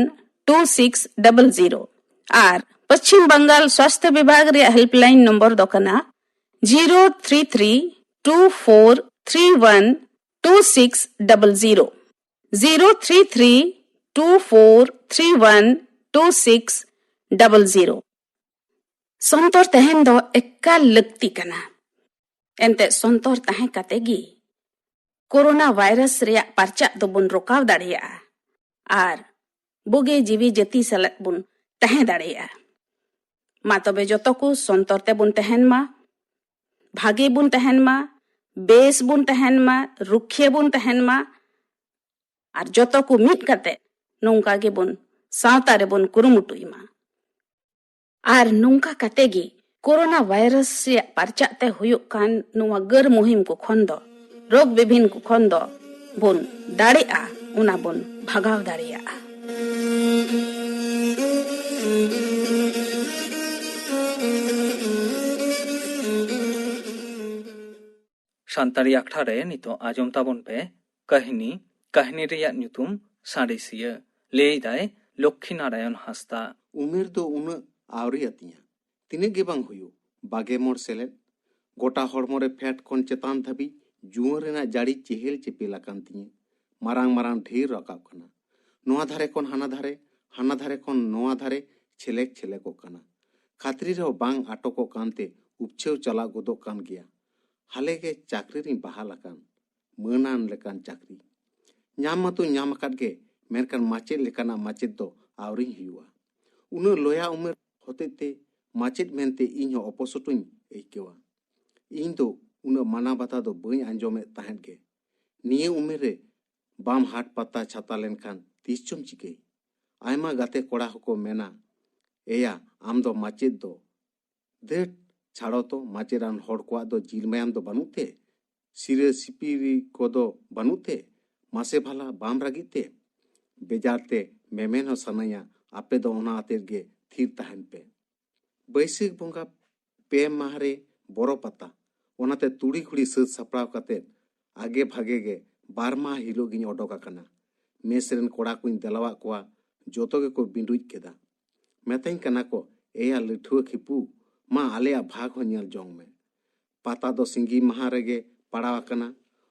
two six double zero. ᱟᱨ ᱯᱚᱪᱷᱤᱢ ᱵᱟᱝᱜᱟᱞ ᱥᱣᱟᱥᱛᱷᱚ ᱵᱤᱵᱷᱟᱜᱽ ᱨᱮᱭᱟᱜ ᱦᱮᱞᱯᱞᱟᱭᱤᱱ ᱱᱚᱢᱵᱚᱨ ᱫᱚ ᱠᱟᱱᱟ zero three three two four three one two six double zero. Zero three three two four three one two six double zero. ᱥᱚᱱᱛᱚᱨ ᱛᱟᱦᱮᱱ ᱫᱚ ᱮᱠᱟᱞ ᱞᱟᱹᱠᱛᱤ ᱠᱟᱱᱟ᱾ ᱮᱱᱛᱮ ᱥᱚᱱᱛᱚᱨ ᱛᱟᱦᱮᱸ ᱠᱟᱛᱮ ᱜᱮ ᱠᱳᱨᱳᱱᱟ ᱵᱷᱟᱭᱨᱟᱥ ᱨᱮᱭᱟᱜ ᱯᱟᱨᱪᱟᱜ ᱫᱚᱵᱚᱱ ᱨᱚᱠᱟᱣ ᱫᱟᱲᱮᱭᱟᱜᱼᱟ ᱟᱨ ᱵᱩᱜᱤ ᱡᱤᱣᱤ ᱡᱟᱹᱛᱤ ᱥᱟᱞᱟᱜ ᱵᱚᱱ ᱛᱟᱦᱮᱸ ᱫᱟᱲᱮᱭᱟᱜᱼᱟ᱾ ᱢᱟ ᱛᱚᱵᱮ ᱡᱚᱛᱚ ᱠᱚ ᱥᱚᱱᱛᱚᱨ ᱛᱮᱵᱚᱱ ᱛᱟᱦᱮᱱ ᱢᱟ, ᱵᱷᱟᱜᱮ ᱵᱚᱱ ᱛᱟᱦᱮᱱ ᱢᱟ, ᱵᱮᱥ ᱵᱚᱱ ᱛᱟᱦᱮᱱ ᱢᱟ, ᱨᱩᱠᱷᱤᱭᱟᱹ ᱵᱚᱱ ᱛᱟᱦᱮᱱ ᱢᱟ᱾ ᱟᱨ ᱡᱚᱛᱚ ᱠᱚ ᱢᱤᱫ ᱠᱟᱛᱮ ᱱᱚᱝᱠᱟ ᱜᱮᱵᱚᱱ ᱥᱟᱶᱛᱟ ᱨᱮᱵᱚᱱ ᱠᱩᱨᱩᱢᱩᱴᱩᱭ ᱢᱟ᱾ ᱟᱨ ᱱᱚᱝᱠᱟ ᱠᱟᱛᱮ ᱜᱮ ᱠᱳᱨᱳᱱᱟ ᱵᱷᱟᱭᱨᱟᱥ ᱨᱮᱭᱟᱜ ᱯᱟᱨᱪᱟᱜ ᱛᱮ ᱦᱩᱭᱩᱜ ᱠᱟᱱ ᱱᱚᱣᱟ ᱜᱟᱹᱨ ᱢᱩᱦᱤᱢ ᱠᱚ ᱠᱷᱚᱱ ᱫᱚ, ᱨᱳᱜᱽ ᱵᱤᱵᱷᱤᱱ ᱠᱚ ᱠᱷᱚᱱ ᱫᱚ ᱵᱚᱱ ᱫᱟᱲᱮᱜᱼᱟ, ᱚᱱᱟ ᱵᱚᱱ ᱵᱷᱟᱜᱟᱣ ᱫᱟᱲᱮᱭᱟᱜᱼᱟ᱾ ᱥᱟᱱᱛᱟᱲᱤ ᱟᱠᱷᱲᱟ ᱨᱮ ᱱᱤᱛᱚᱜ ᱟᱸᱡᱚᱢ ᱛᱟᱵᱚᱱ ᱯᱮ ᱠᱟᱹᱦᱱᱤ, ᱠᱟᱹᱦᱱᱤ ᱨᱮᱭᱟᱜ ᱧᱩᱛᱩᱢ ᱥᱟᱬᱮᱥᱤᱭᱟᱹ, ᱞᱟᱹᱭ ᱫᱟᱭ ᱞᱚᱠᱠᱷᱤ ᱱᱟᱨᱟᱭᱚᱱ ᱦᱟᱸᱥᱫᱟ᱾ ᱩᱢᱮᱨ ᱫᱚ ᱩᱱᱟᱹᱜ ᱟᱹᱣᱨᱤ ᱟᱹᱛᱤᱧᱟ, ᱛᱤᱱᱟᱹᱜ ᱜᱮ ᱵᱟᱝ ᱦᱩᱭᱩᱜ, ᱵᱟᱜᱮ ᱢᱚᱬ ᱥᱮᱞᱮᱫ᱾ ᱜᱚᱴᱟ ᱦᱚᱲᱢᱚ ᱨᱮ ᱯᱷᱮᱰ ᱠᱷᱚᱱ ᱪᱮᱛᱟᱱ ᱫᱷᱟᱹᱵᱤᱡ ᱡᱩᱣᱟᱹᱱ ᱨᱮᱱᱟᱜ ᱡᱟᱹᱲᱤ ᱪᱮᱦᱮᱞ ᱪᱮᱯᱮᱞ ᱟᱠᱟᱱ ᱛᱤᱧᱟᱹ᱾ ᱢᱟᱨᱟᱝ ᱢᱟᱨᱟᱝ ᱰᱷᱮᱨ ᱨᱟᱠᱟᱵ ᱠᱟᱱᱟ᱾ ᱱᱚᱣᱟ ᱫᱷᱟᱨᱮ ᱠᱷᱚᱱ ᱦᱟᱱᱟ ᱫᱷᱟᱨᱮ, ᱦᱟᱱᱟ ᱫᱷᱟᱨᱮ ᱠᱷᱚᱱ ᱱᱚᱣᱟ ᱫᱷᱟᱨᱮ ᱪᱷᱮᱞᱮᱠ ᱪᱷᱮᱞᱮᱠᱚᱜ ᱠᱟᱱᱟ᱾ ᱠᱷᱟᱹᱛᱨᱤ ᱨᱮᱦᱚᱸ ᱵᱟᱝ ᱟᱴᱚᱠᱚᱜ ᱠᱟᱱᱛᱮ ᱩᱯᱪᱷᱟᱹᱣ ᱪᱟᱞᱟᱜ ᱜᱚᱫᱚᱜ ᱠᱟᱱ ᱜᱮᱭᱟ᱾ ᱦᱟᱞᱮ ᱜᱮ ᱪᱟᱹᱠᱨᱤ ᱨᱤᱧ ᱵᱟᱦᱟᱞ ᱟᱠᱟᱱ, ᱢᱟᱹᱱᱟᱱ ᱞᱮᱠᱟᱱ ᱪᱟᱹᱠᱨᱤ᱾ ᱧᱟᱢ ᱢᱟᱛᱚᱧ ᱧᱟᱢ ᱟᱠᱟᱫ ᱜᱮ, ᱢᱮᱱᱠᱷᱟᱱ ᱢᱟᱪᱮᱫ ᱞᱮᱠᱟᱱᱟᱜ ᱢᱟᱪᱮᱫ ᱫᱚ ᱟᱹᱣᱨᱤᱧ ᱦᱩᱭᱩᱜᱼᱟ᱾ ᱩᱱᱟᱹᱜ ᱞᱚᱭᱟ ᱩᱢᱮᱨ ᱦᱚᱛᱮᱡ ᱛᱮ ᱢᱟᱪᱮᱫ ᱢᱮᱱᱛᱮ ᱤᱧ ᱦᱚᱸ ᱚᱯᱚᱥᱚᱴᱚᱧ ᱟᱹᱭᱠᱟᱹᱣᱟ᱾ ᱤᱧ ᱫᱚ ᱩᱱᱟᱹᱜ ᱢᱟᱱᱟ ᱵᱟᱛᱟ ᱫᱚ ᱵᱟᱹᱧ ᱟᱸᱡᱚᱢᱮᱫ ᱛᱟᱦᱮᱸᱫ ᱜᱮ᱾ ᱱᱤᱭᱟᱹ ᱩᱢᱮᱨ ᱨᱮ ᱵᱟᱢ ᱦᱟᱴ ᱯᱟᱛᱟ ᱪᱷᱟᱛᱟ ᱞᱮᱱᱠᱷᱟᱱ ᱛᱤᱥ ᱪᱚᱢ ᱪᱤᱠᱟᱹᱭ? ᱟᱭᱢᱟ ᱜᱟᱛᱮ ᱠᱚᱲᱟ ᱦᱚᱸᱠᱚ ᱢᱮᱱᱟ, "ᱮᱭᱟ, ᱟᱢ ᱫᱚ ᱢᱟᱪᱮᱫ ᱫᱚ ᱫᱷᱟᱹᱴ, ᱪᱷᱟᱲᱚ ᱛᱚ, ᱢᱟᱪᱮᱫᱟᱱ ᱦᱚᱲ ᱠᱚᱣᱟᱜ ᱫᱚ ᱡᱤᱞ ᱢᱟᱭᱟᱢ ᱫᱚ ᱵᱟᱹᱱᱩᱜ ᱛᱮ? ᱥᱤᱨᱟᱹ ᱥᱤᱯᱤᱨᱤ ᱠᱚᱫᱚ ᱵᱟᱹᱱᱩᱜ ᱛᱮ? ᱢᱟᱥᱮ ᱵᱷᱟᱞᱟ, ᱵᱟᱢ ᱨᱟᱹᱜᱤᱜ ᱛᱮ?" ᱵᱮᱡᱟᱨ ᱛᱮ ᱢᱮᱢᱮᱱ ᱦᱚᱸ ᱥᱟᱱᱟᱧᱟ, ᱟᱯᱮ ᱫᱚ ᱚᱱᱟ ᱟᱛᱮᱫ ᱜᱮ ᱛᱷᱤᱨ ᱛᱟᱦᱮᱱ ᱯᱮ᱾ ᱵᱟᱹᱭᱥᱟᱹᱠᱷ ᱵᱚᱸᱜᱟ ᱯᱮ ᱢᱟᱦᱟ ᱨᱮ ᱵᱚᱨᱚ ᱯᱟᱛᱟ, ᱚᱱᱟᱛᱮ ᱛᱩᱲᱤ ᱜᱷᱩᱲᱤ ᱥᱟᱹᱛ ᱥᱟᱯᱲᱟᱣ ᱠᱟᱛᱮᱫ ᱟᱜᱮ ᱵᱷᱟᱜᱮ ᱜᱮ ᱵᱟᱨ ᱢᱟᱦᱟ ᱦᱤᱞᱳᱜ ᱜᱤᱧ ᱚᱰᱚᱠ ᱟᱠᱟᱱᱟ᱾ ᱢᱮᱥ ᱨᱮᱱ ᱠᱚᱲᱟ ᱠᱚᱧ ᱫᱮᱞᱟᱣᱟᱫ ᱠᱚᱣᱟ, ᱡᱚᱛᱚ ᱜᱮᱠᱚ ᱵᱤᱸᱰᱩᱡ ᱠᱮᱫᱟ᱾ ᱢᱮᱛᱟᱹᱧ ᱠᱟᱱᱟ ᱠᱚ, "ᱮᱭᱟ ᱞᱟᱹᱴᱷᱩᱣᱟᱹ ᱠᱷᱤᱯᱩ, ᱢᱟ ᱟᱞᱮᱭᱟᱜ ᱵᱷᱟᱜᱽ ᱦᱚᱸ ᱧᱮᱞ ᱡᱚᱝ ᱢᱮ᱾ ᱯᱟᱛᱟ ᱫᱚ ᱥᱤᱸᱜᱤ ᱢᱟᱦᱟ ᱨᱮᱜᱮ ᱯᱟᱲᱟᱣ ᱟᱠᱟᱱᱟ,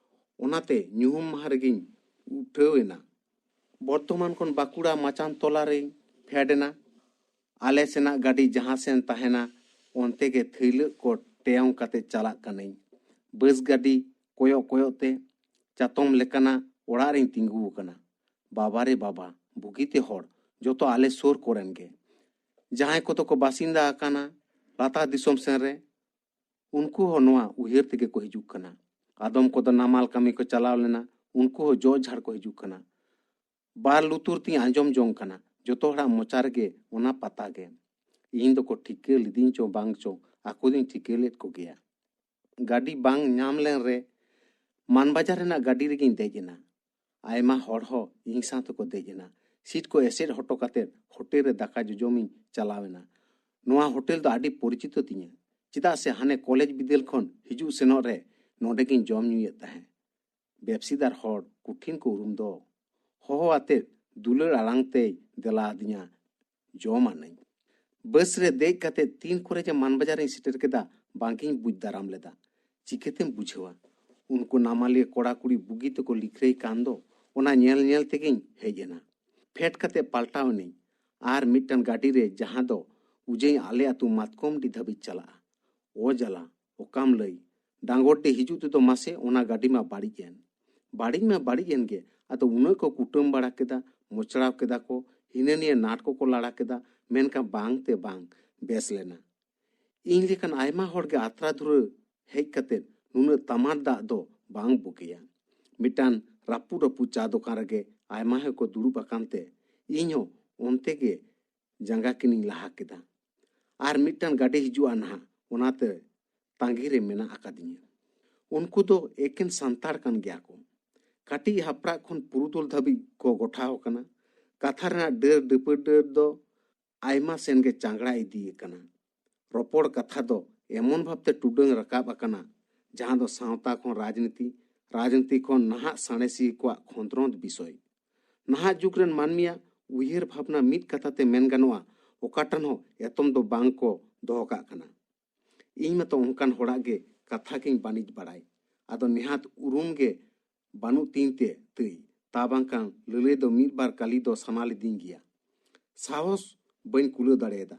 ᱚᱱᱟᱛᱮ ᱧᱩᱦᱩᱢ ᱢᱟᱦᱟ ᱨᱮᱜᱤᱧ ᱩᱴᱷᱟᱹᱣ ᱮᱱᱟ᱾ ᱵᱚᱨᱫᱷᱚᱢᱟᱱ ᱠᱷᱚᱱ ᱵᱟᱸᱠᱩᱲᱟ ᱢᱟᱪᱟᱱ ᱛᱚᱞᱟ ᱨᱮᱧ ᱯᱷᱮᱰ ᱮᱱᱟ᱾ ᱟᱞᱮ ᱥᱮᱱᱟᱜ ᱜᱟᱹᱰᱤ ᱡᱟᱦᱟᱸ ᱥᱮᱱ ᱛᱟᱦᱮᱱᱟ, ᱚᱱᱛᱮ ᱜᱮ ᱛᱷᱟᱹᱭᱞᱟᱹᱜ ᱠᱚ ᱴᱮᱭᱚᱝ ᱠᱟᱛᱮ ᱪᱟᱞᱟᱜ ᱠᱟᱹᱱᱟᱹᱧ᱾ ᱵᱟᱥ ᱜᱟᱹᱰᱤ ᱠᱚᱭᱚᱜ ᱠᱚᱭᱚᱜ ᱛᱮ ᱪᱟᱛᱚᱢ ᱞᱮᱠᱟᱱᱟᱜ ᱚᱲᱟᱜ ᱨᱮᱧ ᱛᱤᱸᱜᱩ ᱟᱠᱟᱱᱟ᱾ ᱵᱟᱵᱟ ᱨᱮ ᱵᱟᱵᱟ, ᱵᱩᱜᱤᱛᱮ ᱦᱚᱲ, ᱡᱚᱛᱚ ᱟᱞᱮ ᱥᱩᱨ ᱠᱚᱨᱮᱱ ᱜᱮ᱾ ᱡᱟᱦᱟᱸᱭ ᱠᱚᱫᱚ ᱠᱚ ᱵᱟᱥᱤᱱᱫᱟ ᱟᱠᱟᱱᱟ ᱞᱟᱛᱟᱨ ᱫᱤᱥᱚᱢ ᱥᱮᱱ ᱨᱮ, ᱩᱱᱠᱩ ᱦᱚᱸ ᱱᱚᱣᱟ ᱩᱭᱦᱟᱹᱨ ᱛᱮᱜᱮ ᱠᱚ ᱦᱤᱡᱩᱜ ᱠᱟᱱᱟ᱾ ᱟᱫᱚᱢ ᱠᱚᱫᱚ ᱱᱟᱢᱟᱞ ᱠᱟᱹᱢᱤ ᱠᱚ ᱪᱟᱞᱟᱣ ᱞᱮᱱᱟ, ᱩᱱᱠᱩ ᱦᱚᱸ ᱡᱚᱜ ᱡᱷᱟᱲ ᱠᱚ ᱦᱤᱡᱩᱜ ᱠᱟᱱᱟ᱾ ᱵᱟᱨ ᱞᱩᱛᱩᱨ ᱛᱤᱧ ᱟᱸᱡᱚᱢ ᱡᱚᱝ ᱠᱟᱱᱟ, ᱡᱚᱛᱚ ᱦᱚᱲᱟᱜ ᱢᱚᱪᱟ ᱨᱮᱜᱮ ᱚᱱᱟ ᱯᱟᱛᱟ ᱜᱮ᱾ ᱤᱧ ᱫᱚᱠᱚ ᱴᱷᱤᱠᱟᱹ ᱞᱤᱫᱤᱧ ᱪᱚ ᱵᱟᱝ ᱪᱚ, ᱟᱠᱚ ᱫᱚᱧ ᱴᱷᱤᱠᱟᱹ ᱞᱮᱫ ᱠᱚᱜᱮᱭᱟ᱾ ᱜᱟᱹᱰᱤ ᱵᱟᱝ ᱧᱟᱢ ᱞᱮᱱ ᱨᱮ ᱢᱟᱱᱵᱟᱡᱟᱨ ᱨᱮᱱᱟᱜ ᱜᱟᱹᱰᱤ ᱨᱮᱜᱤᱧ ᱫᱮᱡ ᱮᱱᱟ᱾ ᱟᱭᱢᱟ ᱦᱚᱲ ᱦᱚᱸ ᱤᱧ ᱥᱟᱶ ᱛᱮᱠᱚ ᱫᱮᱡ ᱮᱱᱟ᱾ ᱥᱤᱴ ᱠᱚ ᱮᱥᱮᱫ ᱦᱚᱴᱚ ᱠᱟᱛᱮ ᱦᱳᱴᱮᱞ ᱨᱮ ᱫᱟᱠᱟ ᱡᱚᱡᱚᱢᱤᱧ ᱪᱟᱞᱟᱣ ᱮᱱᱟ᱾ ᱱᱚᱣᱟ ᱦᱳᱴᱮᱞ ᱫᱚ ᱟᱹᱰᱤ ᱯᱚᱨᱤᱪᱤᱛᱚ ᱛᱤᱧᱟᱹ, ᱪᱮᱫᱟᱜ ᱥᱮ ᱦᱟᱱᱮ ᱠᱚᱞᱮᱡᱽ ᱵᱤᱫᱟᱹᱞ ᱠᱷᱚᱱ ᱦᱤᱡᱩᱜ ᱥᱮᱱᱚᱜ ᱨᱮ ᱱᱚᱰᱮ ᱜᱤᱧ ᱡᱚᱢ ᱧᱩᱭᱮᱫ ᱛᱟᱦᱮᱸ᱾ ᱵᱮᱵᱥᱤᱫᱟᱨ ᱦᱚᱲ ᱠᱚᱴᱷᱤᱱ ᱠᱚ ᱩᱨᱩᱢ ᱫᱚ᱾ ᱦᱚᱦᱚ ᱟᱛᱮ ᱫᱩᱞᱟᱹᱲ ᱟᱲᱟᱝ ᱛᱮᱭ ᱫᱮᱞᱟ ᱟᱹᱫᱤᱧᱟ, "ᱡᱚᱢ ᱟᱹᱱᱟᱹᱧ᱾" ᱵᱟᱥ ᱨᱮ ᱫᱮᱡ ᱠᱟᱛᱮ ᱛᱤᱱ ᱠᱚᱨᱮ ᱡᱮ ᱢᱟᱱᱵᱟᱡᱟᱨᱤᱧ ᱥᱮᱴᱮᱨ ᱠᱮᱫᱟ, ᱵᱟᱝᱜᱤᱧ ᱵᱩᱡᱽ ᱫᱟᱨᱟᱢ ᱞᱮᱫᱟ᱾ ᱪᱤᱠᱟᱹᱛᱮᱢ ᱵᱩᱡᱷᱟᱹᱣᱟ? ᱩᱱᱠᱩ ᱱᱟᱢᱟᱞᱤᱭᱟᱹ ᱠᱚᱲᱟ ᱠᱩᱲᱤ ᱵᱩᱜᱤ ᱛᱮᱠᱚ ᱞᱤᱠᱷᱨᱟᱹᱭ ᱠᱟᱱ ᱫᱚ, ᱚᱱᱟ ᱧᱮᱞ ᱧᱮᱞ ᱛᱮᱜᱤᱧ ᱦᱮᱡ ᱮᱱᱟ᱾ ᱯᱷᱮᱰ ᱠᱟᱛᱮ ᱯᱟᱞᱴᱟᱣ ᱮᱱᱟᱹᱧ ᱟᱨ ᱢᱤᱫᱴᱟᱝ ᱜᱟᱹᱰᱤ ᱨᱮ, ᱡᱟᱦᱟᱸ ᱫᱚ ᱩᱡᱟᱹᱭ ᱟᱞᱮ ᱟᱹᱛᱩ ᱢᱟᱛᱠᱚᱢᱰᱤ ᱫᱷᱟᱹᱵᱤᱡ ᱪᱟᱞᱟᱜᱼᱟ᱾ ᱚ ᱡᱟᱞᱟ, ᱚᱠᱟᱢ ᱞᱟᱹᱭ? ᱰᱟᱝᱜᱚᱨᱰᱤ ᱦᱤᱡᱩᱜ ᱛᱮᱫᱚ ᱢᱟᱥᱮ ᱚᱱᱟ ᱜᱟᱹᱰᱤ ᱢᱟ ᱵᱟᱹᱲᱤᱡ ᱮᱱ᱾ ᱵᱟᱹᱲᱤᱡ ᱢᱟ ᱵᱟᱹᱲᱤᱡ ᱮᱱ ᱜᱮ, ᱟᱫᱚ ᱩᱱᱟᱹᱜ ᱠᱚ ᱠᱩᱴᱟᱹᱢ ᱵᱟᱲᱟ ᱠᱮᱫᱟ, ᱢᱚᱪᱲᱟᱣ ᱠᱮᱫᱟ ᱠᱚ, ᱦᱤᱱᱟᱹ ᱱᱤᱭᱟᱹ ᱱᱟᱴ ᱠᱚᱠᱚ ᱞᱟᱲᱟ ᱠᱮᱫᱟ, ᱢᱮᱱᱠᱷᱟᱱ ᱵᱟᱝ ᱛᱮ ᱵᱟᱝ ᱵᱮᱥ ᱞᱮᱱᱟ᱾ ᱤᱧ ᱞᱮᱠᱟᱱ ᱟᱭᱢᱟ ᱦᱚᱲ ᱜᱮ ᱟᱛᱨᱟ ᱫᱷᱩᱨᱟᱹ ᱦᱮᱡ ᱠᱟᱛᱮ ᱱᱩᱱᱟᱹᱜ ᱛᱟᱢᱟᱴ ᱫᱟᱜ ᱫᱚ ᱵᱟᱝ ᱵᱩᱜᱤᱭᱟ᱾ ᱢᱤᱫᱴᱟᱝ ᱨᱟᱹᱯᱩᱫ ᱨᱟᱹᱯᱩᱫ ᱪᱟ ᱫᱚᱠᱟᱱ ᱨᱮᱜᱮ ᱟᱭᱢᱟ ᱦᱚᱲ ᱠᱚ ᱫᱩᱲᱩᱵ ᱟᱠᱟᱱ ᱛᱮ ᱤᱧ ᱦᱚᱸ ᱚᱱᱛᱮ ᱜᱮ ᱡᱟᱸᱜᱟ ᱠᱤᱱᱤᱧ ᱞᱟᱦᱟ ᱠᱮᱫᱟ᱾ ᱟᱨ ᱢᱤᱫᱴᱟᱝ ᱜᱟᱹᱰᱤ ᱦᱤᱡᱩᱜᱼᱟ ᱱᱟᱦᱟᱜ, ᱚᱱᱟᱛᱮ ᱛᱟᱺᱜᱤ ᱨᱮ ᱢᱮᱱᱟᱜ ᱟᱠᱟᱫᱤᱧᱟ᱾ ᱩᱱᱠᱩ ᱫᱚ ᱮᱠᱮᱱ ᱥᱟᱱᱛᱟᱲ ᱠᱟᱱ ᱜᱮᱭᱟ ᱠᱚ᱾ ᱠᱟᱹᱴᱤᱡ ᱦᱟᱯᱲᱟᱜ ᱠᱷᱚᱱ ᱯᱩᱨᱩᱫᱷᱩᱞ ᱫᱷᱟᱹᱵᱤᱡ ᱠᱚ ᱜᱚᱴᱷᱟᱣ ᱟᱠᱟᱱᱟ᱾ ᱠᱟᱛᱷᱟ ᱨᱮᱱᱟᱜ ᱰᱟᱹᱨ ᱰᱟᱹᱯᱟᱹᱰᱟᱹᱨ ᱫᱚ ᱟᱭᱢᱟ ᱥᱮᱱ ᱜᱮ ᱪᱟᱝᱜᱽᱲᱟ ᱤᱫᱤ ᱟᱠᱟᱱᱟ᱾ ᱨᱚᱯᱚᱲ ᱠᱟᱛᱷᱟ ᱫᱚ ᱮᱢᱚᱱ ᱵᱷᱟᱵᱽᱛᱮ ᱴᱩᱰᱟᱹᱝ ᱨᱟᱠᱟᱵ ᱟᱠᱟᱱᱟ, ᱡᱟᱦᱟᱸ ᱫᱚ ᱥᱟᱶᱛᱟ ᱠᱷᱚᱱ ᱨᱟᱡᱽᱱᱤᱛᱤ, ᱨᱟᱡᱽᱱᱤᱛᱤ ᱠᱷᱚᱱ ᱱᱟᱦᱟᱜ ᱥᱟᱬᱮᱥᱤᱭᱟᱹ ᱠᱚᱣᱟᱜ ᱠᱷᱚᱸᱫᱽᱨᱚᱸᱫᱽ ᱵᱤᱥᱚᱭ᱾ ᱱᱟᱦᱟᱜ ᱡᱩᱜᱽ ᱨᱮᱱ ᱢᱟᱹᱱᱢᱤᱭᱟᱜ ᱩᱭᱦᱟᱹᱨ ᱵᱷᱟᱵᱽᱱᱟ ᱢᱤᱫ ᱠᱟᱛᱷᱟ ᱛᱮ ᱢᱮᱱ ᱜᱟᱱᱚᱜᱼᱟ, ᱚᱠᱟᱴᱟᱱ ᱦᱚᱸ ᱮᱛᱚᱢ ᱫᱚ ᱵᱟᱝ ᱠᱚ ᱫᱚᱦᱚ ᱠᱟᱜ ᱠᱟᱱᱟ᱾ ᱤᱧ ᱢᱟᱛᱚ ᱚᱱᱠᱟᱱ ᱦᱚᱲᱟᱜ ᱜᱮ ᱠᱟᱛᱷᱟ ᱜᱤᱧ ᱵᱟᱹᱱᱤᱡ ᱵᱟᱲᱟᱭ᱾ ᱟᱫᱚ ᱱᱮᱦᱟᱛ ᱩᱨᱩᱢ ᱜᱮ ᱵᱟᱹᱱᱩᱜ ᱛᱤᱧ ᱛᱮ ᱛᱟᱹᱭ, ᱛᱟ ᱵᱟᱝᱠᱷᱟᱱ ᱞᱟᱹᱞᱟᱹᱭ ᱫᱚ ᱢᱤᱫ ᱵᱟᱨ ᱠᱟᱹᱞᱤ ᱫᱚ ᱥᱟᱱᱟ ᱞᱤᱫᱤᱧ ᱜᱮᱭᱟ᱾ ᱥᱟᱦᱚᱥ ᱵᱟᱹᱧ ᱠᱩᱞᱟᱹᱣ ᱫᱟᱲᱮᱭᱟᱫᱟ᱾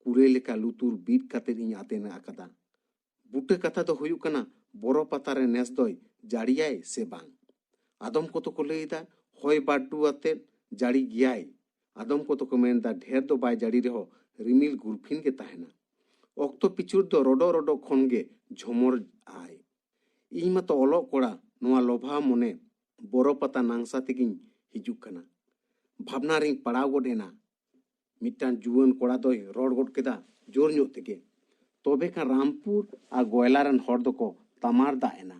ᱠᱩᱲᱟᱹᱭ ᱞᱮᱠᱟ ᱞᱩᱛᱩᱨ ᱵᱤᱫ ᱠᱟᱛᱮ ᱤᱧ ᱟᱛᱮᱱ ᱟᱠᱟᱫᱟ᱾ ᱵᱩᱴᱟᱹ ᱠᱟᱛᱷᱟ ᱫᱚ ᱦᱩᱭᱩᱜ ᱠᱟᱱᱟ, ᱵᱚᱨᱚ ᱯᱟᱛᱟ ᱨᱮ ᱱᱮᱥ ᱫᱚᱭ ᱡᱟᱹᱲᱤᱭᱟᱭ ᱥᱮ ᱵᱟᱝ? ᱟᱫᱚᱢ ᱠᱚᱫᱚ ᱠᱚ ᱞᱟᱹᱭ ᱮᱫᱟ, ᱦᱚᱭ ᱵᱟᱹᱨᱰᱩ ᱟᱛᱮᱫ ᱡᱟᱹᱲᱤ ᱜᱮᱭᱟᱭ᱾ ᱟᱫᱚᱢ ᱠᱚᱫᱚ ᱠᱚ ᱢᱮᱱ ᱮᱫᱟ, ᱰᱷᱮᱨ ᱫᱚ ᱵᱟᱭ ᱡᱟᱹᱲᱤ ᱨᱮᱦᱚᱸ ᱨᱤᱢᱤᱞ ᱜᱩᱨᱯᱷᱤᱱ ᱜᱮ ᱛᱟᱦᱮᱱᱟ᱾ ᱚᱠᱛᱚ ᱯᱤᱪᱷᱩᱨ ᱫᱚ ᱨᱚᱰᱚ ᱨᱚᱰᱚ ᱠᱷᱚᱱ ᱜᱮ ᱡᱷᱚᱢᱚᱨ ᱟᱭ᱾ ᱤᱧ ᱢᱟᱛᱚ ᱚᱞᱚᱜ ᱠᱚᱲᱟ, ᱱᱚᱣᱟ ᱞᱚᱵᱷᱟ ᱢᱚᱱᱮ ᱵᱚᱨᱚ ᱯᱟᱛᱟ ᱱᱟᱝᱥᱟ ᱛᱮᱜᱤᱧ ᱦᱤᱡᱩᱜ ᱠᱟᱱᱟ᱾ ᱵᱷᱟᱵᱽᱱᱟ ᱨᱤᱧ ᱯᱟᱲᱟᱣ ᱜᱚᱫ ᱮᱱᱟ᱾ ᱢᱤᱫᱴᱟᱝ ᱡᱩᱣᱟᱹᱱ ᱠᱚᱲᱟ ᱫᱚᱭ ᱨᱚᱲ ᱜᱚᱫ ᱠᱮᱫᱟ ᱡᱳᱨ ᱧᱚᱜ ᱛᱮᱜᱮ᱾ ᱛᱚᱵᱮ ᱠᱷᱟᱱ ᱨᱟᱢᱯᱩᱨ ᱟᱨ ᱜᱚᱭᱞᱟ ᱨᱮᱱ ᱦᱚᱲ ᱫᱚᱠᱚ ᱛᱟᱢᱟᱨ ᱫᱟᱜ ᱮᱱᱟ᱾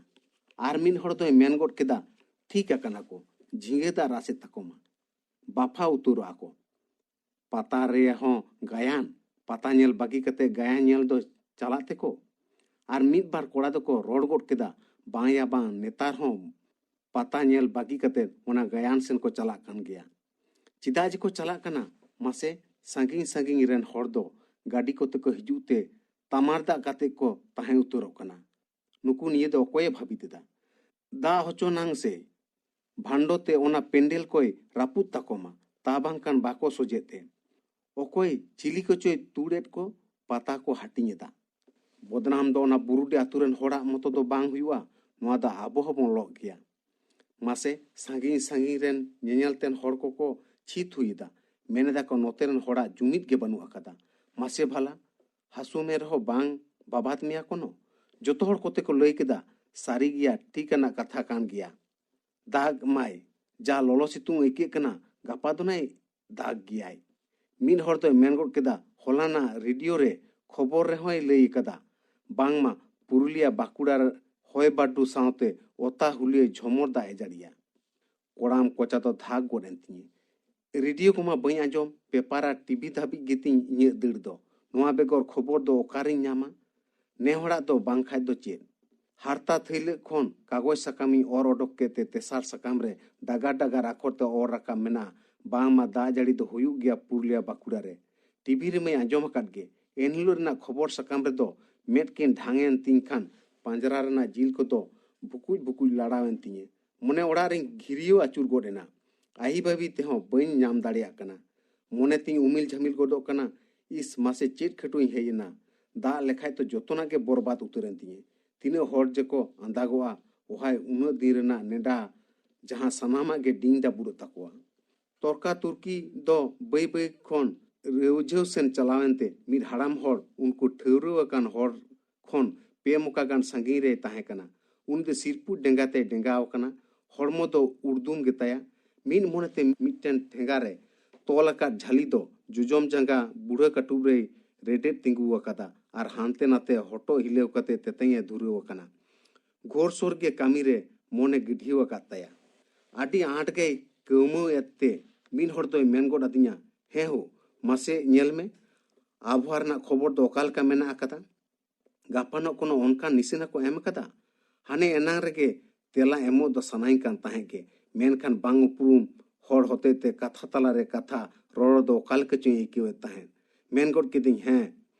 ᱟᱨ ᱢᱤᱫ ᱦᱚᱲ ᱫᱚᱭ ᱢᱮᱱ ᱜᱚᱫ ᱠᱮᱫᱟ, "ᱴᱷᱤᱠ ᱟᱠᱟᱱᱟ ᱠᱚ, ᱡᱷᱤᱸᱜᱟᱹ ᱫᱟᱜ ᱨᱟᱥᱮᱫ ᱛᱟᱠᱚ ᱢᱟ, ᱵᱟᱯᱷᱟ ᱩᱛᱟᱹᱨᱚᱜᱼᱟ ᱠᱚ᱾ ᱯᱟᱛᱟ ᱨᱮᱦᱚᱸ ᱜᱟᱭᱟᱱ, ᱯᱟᱛᱟ ᱧᱮᱞ ᱵᱟᱹᱜᱤ ᱠᱟᱛᱮ ᱜᱟᱭᱟᱱ ᱧᱮᱞ ᱫᱚ ᱪᱟᱞᱟᱜ ᱛᱮᱠᱚ?" ᱟᱨ ᱢᱤᱫ ᱵᱟᱨ ᱠᱚᱲᱟ ᱫᱚᱠᱚ ᱨᱚᱲ ᱜᱚᱫ ᱠᱮᱫᱟ, "ᱵᱟᱝ ᱭᱟ ᱵᱟᱝ, ᱱᱮᱛᱟᱨ ᱦᱚᱸ ᱯᱟᱛᱟ ᱧᱮᱞ ᱵᱟᱹᱜᱤ ᱠᱟᱛᱮ ᱚᱱᱟ ᱜᱟᱭᱟᱱ ᱥᱮᱱ ᱠᱚ ᱪᱟᱞᱟᱜ ᱠᱟᱱ ᱜᱮᱭᱟ᱾ ᱪᱮᱫᱟᱜ ᱡᱮ ᱠᱚ ᱪᱟᱞᱟᱜ ᱠᱟᱱᱟ ᱢᱟᱥᱮ? ᱥᱟᱺᱜᱤᱧ ᱥᱟᱺᱜᱤᱧ ᱨᱮᱱ ᱦᱚᱲ ᱫᱚ ᱜᱟᱹᱰᱤ ᱠᱚᱛᱮ ᱠᱚ ᱦᱤᱡᱩᱜ ᱛᱮ ᱛᱟᱢᱟᱨ ᱫᱟᱜ ᱠᱟᱛᱮ ᱠᱚ ᱛᱟᱦᱮᱸ ᱩᱛᱟᱹᱨᱚᱜ ᱠᱟᱱᱟ᱾ ᱱᱩᱠᱩ ᱱᱤᱭᱟᱹ ᱫᱚ ᱚᱠᱚᱭᱮ ᱵᱷᱟᱹᱵᱤᱛ ᱮᱫᱟ? ᱫᱟᱜ ᱦᱚᱪᱚ ᱱᱟᱝ ᱥᱮ, ᱵᱷᱟᱱᱰᱚ ᱛᱮ ᱚᱱᱟ ᱯᱮᱱᱰᱮᱞ ᱠᱚᱭ ᱨᱟᱹᱯᱩᱫ ᱛᱟᱠᱚ ᱢᱟ, ᱛᱟ ᱵᱟᱝᱠᱷᱟᱱ ᱵᱟᱠᱚ ᱥᱚᱡᱷᱮᱜ ᱛᱮ᱾ ᱚᱠᱚᱭ ᱪᱤᱞᱤ ᱠᱚᱪᱚᱭ ᱛᱩᱲᱮᱫ ᱠᱚ, ᱯᱟᱛᱟ ᱠᱚ ᱦᱟᱹᱴᱤᱧ ᱮᱫᱟ᱾ ᱵᱚᱫᱱᱟᱢ ᱫᱚ ᱚᱱᱟ ᱵᱩᱨᱩᱰᱤ ᱟᱛᱳ ᱨᱮᱱ ᱦᱚᱲᱟᱜ ᱢᱚᱛᱚ ᱫᱚ ᱵᱟᱝ ᱦᱩᱭᱩᱜᱼᱟ, ᱱᱚᱣᱟ ᱫᱚ ᱟᱵᱚ ᱦᱚᱸᱵᱚᱱ ᱞᱚᱜ ᱜᱮᱭᱟ᱾ ᱢᱟᱥᱮ, ᱥᱟᱺᱜᱤᱧ ᱥᱟᱺᱜᱤᱧ ᱨᱮᱱ ᱧᱮᱧᱮᱞ ᱛᱮᱱ ᱦᱚᱲ ᱠᱚᱠᱚ ᱪᱷᱤ ᱛᱷᱩᱭ ᱮᱫᱟ, ᱢᱮᱱ ᱮᱫᱟ ᱠᱚ, ᱱᱚᱛᱮ ᱨᱮᱱ ᱦᱚᱲᱟᱜ ᱡᱩᱢᱤᱫ ᱜᱮ ᱵᱟᱹᱱᱩᱜ ᱟᱠᱟᱫᱟ᱾ ᱢᱟᱥᱮ ᱵᱷᱟᱞᱟ, ᱦᱟᱹᱥᱩ ᱢᱮ ᱨᱮᱦᱚᱸ ᱵᱟᱝ ᱵᱟᱵᱟᱫ ᱢᱮᱭᱟ ᱠᱳᱱᱳ?" ᱡᱚᱛᱚ ᱦᱚᱲ ᱠᱚᱛᱮ ᱠᱚ ᱞᱟᱹᱭ ᱠᱮᱫᱟ, "ᱥᱟᱹᱨᱤ ᱜᱮᱭᱟ, ᱴᱷᱤᱠ ᱟᱱᱟᱜ ᱠᱟᱛᱷᱟ ᱠᱟᱱ ᱜᱮᱭᱟ᱾ ᱫᱟᱜᱽ ᱢᱟᱭ, ᱡᱟ ᱞᱚᱞᱚ ᱥᱤᱛᱩᱝ ᱟᱹᱭᱠᱟᱹᱜ ᱠᱟᱱᱟ, ᱜᱟᱯᱟ ᱫᱚ ᱱᱟᱭ ᱫᱟᱜᱽ ᱜᱮᱭᱟᱭ᱾" ᱢᱤᱫ ᱦᱚᱲ ᱫᱚᱭ ᱢᱮᱱ ᱜᱚᱫ ᱠᱮᱫᱟ, "ᱦᱚᱞᱟᱱᱟᱜ ᱨᱮᱰᱤᱭᱳ ᱨᱮ ᱠᱷᱚᱵᱚᱨ ᱨᱮᱦᱚᱸᱭ ᱞᱟᱹᱭ ᱠᱟᱫᱟ, ᱵᱟᱝᱢᱟ ᱯᱩᱨᱩᱞᱤᱭᱟ ᱵᱟᱸᱠᱩᱲᱟ ᱦᱚᱭ ᱵᱟᱹᱨᱰᱩ ᱥᱟᱶᱛᱮ ᱚᱛᱟ ᱦᱩᱞᱤᱭᱟᱹ ᱡᱷᱚᱢᱚᱨ ᱫᱟᱜ ᱮ ᱡᱟᱹᱲᱤᱭᱟ᱾" ᱠᱚᱲᱟᱢ ᱠᱚᱪᱟ ᱫᱚ ᱫᱷᱟᱠ ᱜᱚᱫ ᱮᱱ ᱛᱤᱧᱟᱹ᱾ ᱨᱮᱰᱤᱭᱳ ᱠᱚᱢᱟ ᱵᱟᱹᱧ ᱟᱸᱡᱚᱢ, ᱯᱮᱯᱟᱨ ᱟᱨ ᱴᱤᱵᱷᱤ ᱫᱷᱟᱹᱵᱤᱡ ᱜᱮᱛᱤᱧ ᱤᱧᱟᱹᱜ ᱫᱟᱹᱲ ᱫᱚ᱾ ᱱᱚᱣᱟ ᱵᱮᱜᱚᱨ ᱠᱷᱚᱵᱚᱨ ᱫᱚ ᱚᱠᱟᱨᱤᱧ ᱧᱟᱢᱟ? ᱱᱮ ᱦᱚᱲᱟᱜ ᱫᱚ ᱵᱟᱝ ᱠᱷᱟᱡ ᱫᱚ ᱪᱮᱫ? ᱦᱟᱨᱛᱟ ᱛᱷᱟᱹᱭᱞᱟᱹᱜ ᱠᱷᱚᱱ ᱠᱟᱜᱚᱡᱽ ᱥᱟᱠᱟᱢᱤᱧ ᱚᱨ ᱚᱰᱚᱠ ᱠᱮᱫ ᱛᱮ ᱛᱮᱥᱟᱨ ᱥᱟᱠᱟᱢ ᱨᱮ ᱰᱟᱜᱟᱨ ᱰᱟᱜᱟᱨ ᱟᱠᱷᱚᱨ ᱛᱮ ᱚᱨ ᱨᱟᱠᱟᱵ ᱢᱮᱱᱟᱜᱼᱟ, ᱵᱟᱝᱢᱟ ᱫᱟᱜ ᱡᱟᱹᱲᱤ ᱫᱚ ᱦᱩᱭᱩᱜ ᱜᱮᱭᱟ ᱯᱩᱨᱩᱞᱤᱭᱟ ᱵᱟᱸᱠᱩᱲᱟ ᱨᱮ᱾ ᱴᱤᱵᱷᱤ ᱨᱮᱢᱟᱧ ᱟᱸᱡᱚᱢ ᱟᱠᱟᱫ ᱜᱮ᱾ ᱮᱱᱦᱤᱞᱳᱜ ᱨᱮᱱᱟᱜ ᱠᱷᱚᱵᱚᱨ ᱥᱟᱠᱟᱢ ᱨᱮᱫᱚ ᱢᱮᱫ ᱠᱤᱱ ᱰᱷᱟᱝ ᱮᱱ ᱛᱤᱧ ᱠᱷᱟᱱ ᱯᱟᱸᱡᱽᱨᱟ ᱨᱮᱱᱟᱜ ᱡᱤᱞ ᱠᱚᱫᱚ ᱵᱩᱠᱩᱡ ᱵᱩᱠᱩᱡ ᱞᱟᱲᱟᱣ ᱮᱱ ᱛᱤᱧᱟᱹ᱾ ᱢᱚᱱᱮ ᱚᱲᱟᱜ ᱨᱤᱧ ᱜᱷᱤᱨᱭᱟᱹᱣ ᱟᱹᱪᱩᱨ ᱜᱚᱫ ᱮᱱᱟ᱾ ᱟᱹᱦᱤ ᱵᱷᱟᱹᱵᱤ ᱛᱮᱦᱚᱸ ᱵᱟᱹᱧ ᱧᱟᱢ ᱫᱟᱲᱮᱭᱟᱜ ᱠᱟᱱᱟ᱾ ᱢᱚᱱᱮ ᱛᱤᱧ ᱩᱢᱤᱞ ᱡᱷᱟᱹᱢᱤᱞ ᱜᱚᱫᱚᱜ ᱠᱟᱱᱟ, ᱤᱥ, ᱢᱟᱥᱮ ᱪᱮᱫ ᱠᱷᱟᱹᱴᱩᱧ ᱦᱮᱡ ᱮᱱᱟ? ᱫᱟᱜ ᱞᱮᱠᱷᱟᱡ ᱛᱚ ᱡᱚᱛᱚᱱᱟᱜ ᱜᱮ ᱵᱚᱨᱵᱟᱫ ᱩᱛᱟᱹᱨ ᱮᱱ ᱛᱤᱧᱟᱹ᱾ ᱛᱤᱱᱟᱹᱜ ᱦᱚᱲ ᱡᱮᱠᱚ ᱟᱸᱫᱟᱜᱚᱜᱼᱟ, ᱚᱦᱟᱭ ᱩᱱᱟᱹᱜ ᱫᱤᱱ ᱨᱮᱱᱟᱜ ᱱᱮᱰᱟ ᱡᱟᱦᱟᱸ ᱥᱟᱱᱟᱢᱟᱜ ᱜᱮ ᱰᱤᱧ ᱰᱟᱵᱩᱨᱚᱜ ᱛᱟᱠᱚᱣᱟ᱾ ᱛᱚᱨᱠᱟ ᱛᱩᱨᱠᱤ ᱫᱚ ᱵᱟᱹᱭ ᱵᱟᱹᱭ ᱠᱷᱚᱱ ᱨᱟᱹᱣᱡᱷᱟᱹᱣ ᱥᱮᱱ ᱪᱟᱞᱟᱣ ᱮᱱᱛᱮ ᱢᱤᱫ ᱦᱟᱲᱟᱢ ᱦᱚᱲ ᱩᱱᱠᱩ ᱴᱷᱟᱹᱣᱨᱟᱹᱣ ᱟᱠᱟᱱ ᱦᱚᱲ ᱠᱷᱚᱱ ᱯᱮ ᱢᱚᱠᱟ ᱜᱟᱱ ᱥᱟᱺᱜᱤᱧ ᱨᱮᱭ ᱛᱟᱦᱮᱸ ᱠᱟᱱᱟ᱾ ᱩᱱᱤ ᱫᱚ ᱥᱤᱨᱯᱩ ᱰᱮᱸᱜᱟ ᱛᱮᱭ ᱰᱮᱸᱜᱟᱣ ᱟᱠᱟᱱᱟ᱾ ᱦᱚᱲᱢᱚ ᱫᱚ ᱩᱲᱫᱩᱢ ᱜᱮᱛᱟᱭᱟ᱾ ᱢᱤᱫ ᱢᱚᱱᱮᱛᱮ ᱢᱤᱫᱴᱮᱱ ᱴᱷᱮᱸᱜᱟ ᱨᱮ ᱛᱚᱞ ᱟᱠᱟᱫ ᱡᱷᱟᱹᱞᱤ ᱫᱚ ᱡᱚᱡᱚᱢ ᱡᱟᱸᱜᱟ ᱵᱩᱲᱦᱟᱹ ᱠᱟᱹᱴᱩᱵ ᱨᱮᱭ ᱨᱮᱰᱮᱫ ᱛᱤᱸᱜᱩ ᱟᱠᱟᱫᱟ ᱟᱨ ᱦᱟᱱᱛᱮ ᱱᱟᱛᱮ ᱦᱚᱴᱚᱜ ᱦᱤᱞᱟᱹᱣ ᱠᱟᱛᱮ ᱛᱮᱛᱮᱧ ᱮ ᱫᱷᱩᱨᱟᱹᱣ ᱟᱠᱟᱱᱟ᱾ ᱜᱷᱳᱨ ᱥᱳᱨ ᱜᱮ ᱠᱟᱹᱢᱤ ᱨᱮ ᱢᱚᱱᱮ ᱜᱤᱰᱷᱤᱣ ᱟᱠᱟᱫ ᱛᱟᱭᱟ᱾ ᱟᱹᱰᱤ ᱟᱸᱴ ᱜᱮᱭ ᱠᱟᱹᱣᱢᱟᱹᱣ ᱮᱫ ᱛᱮ ᱢᱤᱫ ᱦᱚᱲ ᱫᱚᱭ ᱢᱮᱱ ᱜᱚᱫ ᱟᱹᱫᱤᱧᱟ, "ᱦᱮᱸ ᱦᱳ, ᱢᱟᱥᱮ ᱧᱮᱞ ᱢᱮ, ᱟᱵᱚᱦᱟᱣᱟ ᱨᱮᱱᱟᱜ ᱠᱷᱚᱵᱚᱨ ᱫᱚ ᱚᱠᱟ ᱞᱮᱠᱟ ᱢᱮᱱᱟᱜ ᱟᱠᱟᱫᱟ? ᱜᱟᱯᱟᱱᱚᱜ ᱠᱳᱱᱳ ᱚᱱᱠᱟᱱ ᱱᱤᱥᱟᱹᱱᱟ ᱠᱚ ᱮᱢ ᱟᱠᱟᱫᱟ?" ᱦᱟᱱᱮ ᱮᱱᱟᱝ ᱨᱮᱜᱮ ᱛᱮᱞᱟ ᱮᱢᱚᱜ ᱫᱚ ᱥᱟᱱᱟᱧ ᱠᱟᱱ ᱛᱟᱦᱮᱸᱫ ᱜᱮ, ᱢᱮᱱᱠᱷᱟᱱ ᱵᱟᱝ ᱩᱯᱨᱩᱢ ᱦᱚᱲ ᱦᱚᱛᱮᱡ ᱛᱮ ᱠᱟᱛᱷᱟ ᱛᱟᱞᱟᱨᱮ ᱠᱟᱛᱷᱟ ᱨᱚᱲ ᱫᱚ ᱚᱠᱟ ᱞᱮᱠᱟ ᱪᱚᱧ ᱟᱹᱭᱠᱟᱹᱣᱮᱫ ᱛᱟᱦᱮᱸᱫ᱾ ᱢᱮᱱ ᱜᱚᱫ ᱠᱤᱫᱟᱹᱧ, "ᱦᱮᱸ,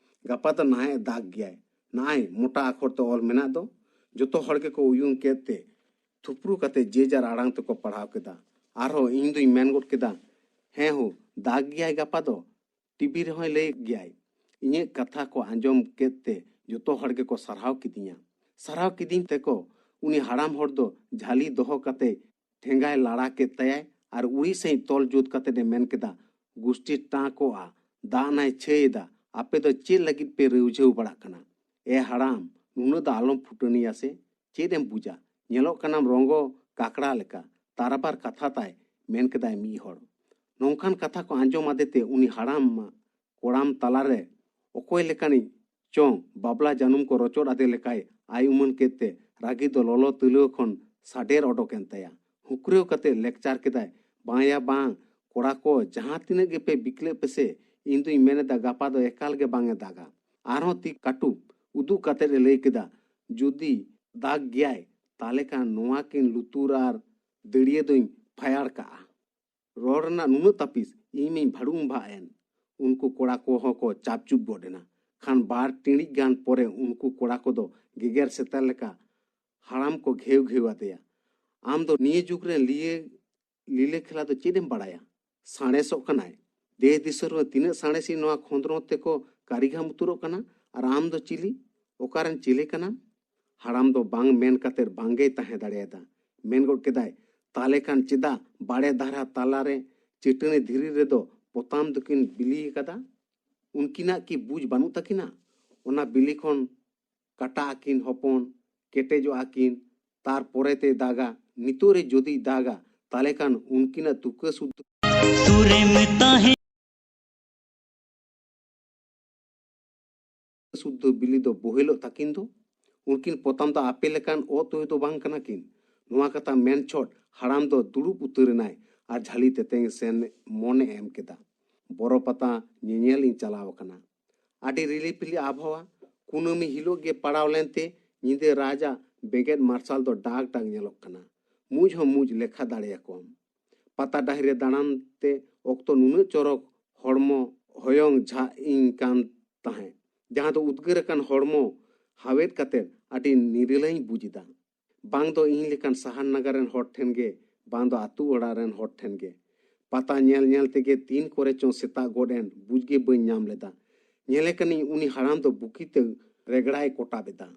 ᱜᱟᱯᱟ ᱫᱚ ᱱᱟᱦᱟᱜ ᱮ ᱫᱟᱜᱽ ᱜᱮᱭᱟᱭ, ᱱᱟᱜᱼᱟᱭ ᱢᱚᱴᱟ ᱟᱠᱷᱚᱨ ᱛᱮ ᱚᱞ ᱢᱮᱱᱟᱜ ᱫᱚ᱾" ᱡᱚᱛᱚ ᱦᱚᱲ ᱜᱮᱠᱚ ᱩᱭᱩᱝ ᱠᱮᱫ ᱛᱮ ᱛᱷᱩᱯᱨᱩ ᱠᱟᱛᱮ ᱡᱮ ᱡᱟᱨ ᱟᱲᱟᱝ ᱛᱮᱠᱚ ᱯᱟᱲᱦᱟᱣ ᱠᱮᱫᱟ᱾ ᱟᱨᱦᱚᱸ ᱤᱧ ᱫᱩᱧ ᱢᱮᱱ ᱜᱚᱫ ᱠᱮᱫᱟ, "ᱦᱮᱸ ᱦᱳ, ᱫᱟᱜᱽ ᱜᱮᱭᱟᱭ ᱜᱟᱯᱟ ᱫᱚ, ᱴᱤᱵᱷᱤ ᱨᱮᱦᱚᱸᱭ ᱞᱟᱹᱭ ᱜᱮᱭᱟᱭ᱾" ᱤᱧᱟᱹᱜ ᱠᱟᱛᱷᱟ ᱠᱚ ᱟᱸᱡᱚᱢ ᱠᱮᱫ ᱛᱮ ᱡᱚᱛᱚ ᱦᱚᱲ ᱜᱮᱠᱚ ᱥᱟᱨᱦᱟᱣ ᱠᱤᱫᱤᱧᱟ᱾ ᱥᱟᱨᱦᱟᱣ ᱠᱤᱫᱤᱧ ᱛᱮᱠᱚ ᱩᱱᱤ ᱦᱟᱲᱟᱢ ᱦᱚᱲ ᱫᱚ ᱡᱷᱟᱹᱞᱤ ᱫᱚᱦᱚ ᱠᱟᱛᱮ ᱴᱷᱮᱸᱜᱟᱭ ᱞᱟᱲᱟ ᱠᱮᱫ ᱛᱟᱭᱟᱭ ᱟᱨ ᱩᱲᱤ ᱥᱟᱺᱦᱤᱡ ᱛᱚᱞ ᱡᱩᱛ ᱠᱟᱛᱮ ᱮ ᱢᱮᱱ ᱠᱮᱫᱟ, "ᱜᱩᱥᱴᱤ ᱴᱟᱸ ᱠᱚᱜᱼᱟ, ᱫᱟᱜ ᱱᱟᱭ ᱪᱷᱟᱹᱭ ᱮᱫᱟ, ᱟᱯᱮ ᱫᱚ ᱪᱮᱫ ᱞᱟᱹᱜᱤᱫ ᱯᱮ ᱨᱤᱣᱡᱷᱟᱹᱣ ᱵᱟᱲᱟᱜ ᱠᱟᱱᱟ? ᱮ ᱦᱟᱲᱟᱢ, ᱱᱩᱱᱟᱹᱜ ᱫᱚ ᱟᱞᱚᱢ ᱯᱷᱩᱴᱟᱹᱱᱤᱭᱟ ᱥᱮ, ᱪᱮᱫ ᱮᱢ ᱵᱩᱡᱟ? ᱧᱮᱞᱚᱜ ᱠᱟᱱᱟᱢ ᱨᱚᱝᱜᱚ ᱠᱟᱠᱲᱟ ᱞᱮᱠᱟ, ᱛᱟᱨᱟᱵᱟᱨ ᱠᱟᱛᱷᱟ ᱛᱟᱭ," ᱢᱮᱱ ᱠᱮᱫᱟᱭ ᱢᱤᱫ ᱦᱚᱲ᱾ ᱱᱚᱝᱠᱟᱱ ᱠᱟᱛᱷᱟ ᱠᱚ ᱟᱸᱡᱚᱢ ᱟᱫᱮ ᱛᱮ ᱩᱱᱤ ᱦᱟᱲᱟᱢ ᱢᱟ ᱠᱚᱲᱟᱢ ᱛᱟᱞᱟᱨᱮ ᱚᱠᱚᱭ ᱞᱮᱠᱟᱱᱤᱡ ᱪᱚᱝ ᱵᱟᱵᱞᱟ ᱡᱟᱹᱱᱩᱢ ᱠᱚ ᱨᱚᱪᱚᱫ ᱟᱫᱮ ᱞᱮᱠᱟᱭ ᱟᱭ ᱩᱢᱟᱹᱱ ᱠᱮᱫ ᱛᱮ ᱨᱟᱹᱜᱤ ᱫᱚ ᱞᱚᱞᱚ ᱛᱩᱞᱟᱹᱣ ᱠᱷᱚᱱ ᱥᱟᱰᱮᱨ ᱚᱰᱚᱠ ᱮᱱ ᱛᱟᱭᱟ᱾ ᱦᱩᱠᱨᱟᱹᱣ ᱠᱟᱛᱮ ᱞᱮᱠᱪᱟᱨ ᱠᱮᱫᱟᱭ, "ᱵᱟᱝᱭᱟ ᱵᱟᱝ, ᱠᱚᱲᱟ ᱠᱚ, ᱡᱟᱦᱟᱸ ᱛᱤᱱᱟᱹᱜ ᱜᱮᱯᱮ ᱵᱤᱠᱞᱟᱹᱜ ᱯᱮᱥᱮ, ᱤᱧ ᱫᱩᱧ ᱢᱮᱱ ᱮᱫᱟ ᱜᱟᱯᱟ ᱫᱚ ᱮᱠᱟᱞ ᱜᱮ ᱵᱟᱝ ᱮ ᱫᱟᱜᱟ᱾" ᱟᱨᱦᱚᱸ ᱛᱤ ᱠᱟᱹᱴᱩᱵ ᱩᱫᱩᱜ ᱠᱟᱛᱮ ᱮ ᱞᱟᱹᱭ ᱠᱮᱫᱟ, "ᱡᱩᱫᱤ ᱫᱟᱜ ᱜᱮᱭᱟᱭ, ᱛᱟᱦᱞᱮ ᱠᱷᱟᱱ ᱱᱚᱣᱟ ᱠᱤᱱ ᱞᱩᱛᱩᱨ ᱟᱨ ᱫᱟᱹᱲᱭᱟᱹ ᱫᱚᱧ ᱯᱷᱟᱭᱟᱲ ᱠᱟᱜᱼᱟ᱾" ᱨᱚᱲ ᱨᱮᱱᱟᱜ ᱱᱩᱱᱟᱹᱜ ᱛᱟᱹᱯᱤᱥ, ᱤᱧ ᱢᱟᱧ ᱵᱷᱟᱹᱲᱩᱢ ᱵᱷᱟᱜ ᱮᱱ᱾ ᱩᱱᱠᱩ ᱠᱚᱲᱟ ᱠᱚᱦᱚᱸ ᱠᱚ ᱪᱟᱯ ᱪᱩᱯ ᱜᱚᱫ ᱮᱱᱟ᱾ ᱠᱷᱟᱱ ᱵᱟᱨ ᱴᱤᱬᱤᱡ ᱜᱟᱱ ᱯᱚᱨᱮ ᱩᱱᱠᱩ ᱠᱚᱲᱟ ᱠᱚᱫᱚ ᱜᱮᱜᱮᱨ ᱥᱮᱛᱟ ᱞᱮᱠᱟ ᱦᱟᱲᱟᱢ ᱠᱚ ᱜᱷᱮᱣ ᱜᱷᱮᱣ ᱟᱫᱮᱭᱟ᱾ "ᱟᱢ ᱫᱚ ᱱᱤᱭᱟᱹ ᱡᱩᱜᱽ ᱨᱮᱱ ᱞᱤᱭᱟᱹ ᱞᱤᱞᱟᱹ ᱠᱷᱮᱞᱟ ᱫᱚ ᱪᱮᱫ ᱮᱢ ᱵᱟᱲᱟᱭᱟ? ᱥᱟᱬᱮᱥᱚᱜ ᱠᱟᱱᱟᱭ᱾ ᱫᱮᱥ ᱫᱤᱥᱚᱢ ᱨᱮ ᱛᱤᱱᱟᱹᱜ ᱥᱟᱬᱮᱥᱤ ᱱᱚᱣᱟ ᱠᱷᱚᱸᱫᱽᱨᱚᱸᱫᱽ ᱛᱮᱠᱚ ᱠᱟᱹᱨᱤᱜᱷᱟᱢ ᱩᱛᱟᱹᱨᱚᱜ ᱠᱟᱱᱟ, ᱟᱨ ᱟᱢ ᱫᱚ ᱪᱤᱞᱤ? ᱚᱠᱟᱨᱮᱱ ᱪᱤᱞᱤ ᱠᱟᱱᱟᱢ?" ᱦᱟᱲᱟᱢ ᱫᱚ ᱵᱟᱝ ᱢᱮᱱ ᱠᱟᱛᱮ ᱵᱟᱝᱜᱮᱭ ᱛᱟᱦᱮᱸ ᱫᱟᱲᱮᱭᱟᱫᱟ᱾ ᱢᱮᱱ ᱜᱚᱫ ᱠᱮᱫᱟᱭ, "ᱛᱟᱦᱞᱮ ᱠᱷᱟᱱ ᱪᱮᱫᱟᱜ ᱵᱟᱲᱮ ᱫᱷᱟᱨᱟ ᱛᱟᱞᱟᱨᱮ ᱪᱟᱹᱴᱟᱹᱱᱤ ᱫᱷᱤᱨᱤ ᱨᱮᱫᱚ ᱯᱚᱛᱟᱢ ᱫᱚᱠᱤᱱ ᱵᱤᱞᱤ ᱟᱠᱟᱫᱟ? ᱩᱱᱠᱤᱱᱟᱜ ᱠᱤ ᱵᱩᱡᱽ ᱵᱟᱹᱱᱩᱜ ᱛᱟᱹᱠᱤᱱᱟ? ᱚᱱᱟ ᱵᱤᱞᱤ ᱠᱷᱚᱱ ᱠᱟᱴᱟᱜ ᱟᱹᱠᱤᱱ ᱦᱚᱯᱚᱱ, ᱠᱮᱴᱮᱡᱚᱜ ᱟᱹᱠᱤᱱ, ᱛᱟᱨᱯᱚᱨᱮ ᱛᱮ ᱫᱟᱜᱟ᱾ ᱱᱤᱛᱚᱜ ᱨᱮ ᱡᱩᱫᱤ ᱫᱟᱜᱟ, ᱛᱟᱦᱞᱮ ᱠᱷᱟᱱ ᱩᱱᱠᱤᱱᱟᱜ ᱛᱩᱠᱟᱹ ᱥᱩᱫᱽᱫᱷᱚ ᱥᱩᱨᱮᱢ ᱛᱟᱦᱮᱸ ᱥᱩᱫᱽᱫᱷᱚ ᱵᱤᱞᱤ ᱫᱚ ᱵᱚᱦᱮᱞᱚᱜ ᱛᱟᱹᱠᱤᱱ ᱫᱚ᱾ ᱩᱱᱠᱤᱱ ᱯᱚᱛᱟᱢ ᱫᱚ ᱟᱯᱮ ᱞᱮᱠᱟᱱ ᱚᱛ ᱦᱩᱭ ᱫᱚ ᱵᱟᱝ ᱠᱟᱱᱟ ᱠᱤᱱ᱾ ᱱᱚᱣᱟ ᱠᱟᱛᱷᱟ ᱢᱮᱱ ᱪᱷᱚᱴ ᱦᱟᱲᱟᱢ ᱫᱚ ᱫᱩᱲᱩᱵ ᱩᱛᱟᱹᱨ ᱮᱱᱟᱭ ᱟᱨ ᱡᱷᱟᱹᱞᱤ ᱛᱮᱛᱮᱝ ᱥᱮᱱ ᱢᱚᱱᱮ ᱮᱢ ᱠᱮᱫᱟ᱾ ᱵᱚᱨᱚ ᱯᱟᱛᱟ ᱧᱮᱧᱮᱞ ᱤᱧ ᱪᱟᱞᱟᱣ ᱟᱠᱟᱱᱟ᱾ ᱟᱹᱰᱤ ᱨᱤᱞᱤᱯᱷᱤᱞᱤ ᱟᱵᱚᱦᱟᱣᱟ᱾ ᱠᱩᱱᱟᱹᱢᱤ ᱦᱤᱞᱳᱜ ᱜᱮ ᱯᱟᱲᱟᱣ ᱞᱮᱱᱛᱮ ᱧᱤᱫᱟᱹ ᱨᱟᱡᱟᱜ ᱵᱮᱸᱜᱮᱫ ᱢᱟᱨᱥᱟᱞ ᱫᱚ ᱰᱟᱠ ᱰᱟᱠ ᱧᱮᱞᱚᱜ ᱠᱟᱱᱟ᱾ ᱢᱩᱸᱡ ᱦᱚᱸ ᱢᱩᱸᱡ ᱞᱮᱠᱷᱟ ᱫᱟᱲᱮᱭᱟᱠᱚᱣᱟᱢ᱾ ᱯᱟᱛᱟ ᱰᱟᱹᱦᱤ ᱨᱮ ᱫᱟᱬᱟᱱ ᱛᱮ ᱚᱠᱛᱚ ᱱᱩᱱᱟᱹᱜ ᱪᱚᱨᱚᱠ ᱦᱚᱲᱢᱚ ᱦᱚᱭᱚᱝ ᱡᱷᱟᱜ ᱤᱧ ᱠᱟᱱ ᱛᱟᱦᱮᱸᱫ, ᱡᱟᱦᱟᱸ ᱫᱚ ᱩᱫᱽᱜᱟᱹᱨ ᱟᱠᱟᱱ ᱦᱚᱲᱢᱚ ᱦᱟᱣᱮᱫ ᱠᱟᱛᱮ ᱟᱹᱰᱤ ᱱᱤᱨᱟᱹᱞᱟᱹᱧ ᱵᱩᱡᱽ ᱮᱫᱟ᱾ ᱵᱟᱝ ᱫᱚ ᱤᱧ ᱞᱮᱠᱟᱱ ᱥᱟᱦᱟᱨ ᱱᱟᱜᱟᱨ ᱨᱮᱱ ᱦᱚᱲ ᱴᱷᱮᱱ ᱜᱮ, ᱵᱟᱝ ᱫᱚ ᱟᱹᱛᱩ ᱚᱲᱟᱜ ᱨᱮᱱ ᱦᱚᱲ ᱴᱷᱮᱱ ᱜᱮ᱾ ᱯᱟᱛᱟ ᱧᱮᱞ ᱧᱮᱞ ᱛᱮᱜᱮ ᱛᱤᱱ ᱠᱚᱨᱮ ᱪᱚᱝ ᱥᱮᱛᱟᱜ ᱜᱚᱫ ᱮᱱ, ᱵᱩᱡᱽ ᱜᱮ ᱵᱟᱹᱧ ᱧᱟᱢ ᱞᱮᱫᱟ᱾ ᱧᱮᱞᱮ ᱠᱟᱹᱱᱟᱹᱧ ᱩᱱᱤ ᱦᱟᱲᱟᱢ ᱫᱚ ᱵᱩᱠᱤᱛᱮ ᱨᱮᱜᱽᱲᱟᱭ ᱠᱚᱴᱟᱵ ᱮᱫᱟ᱾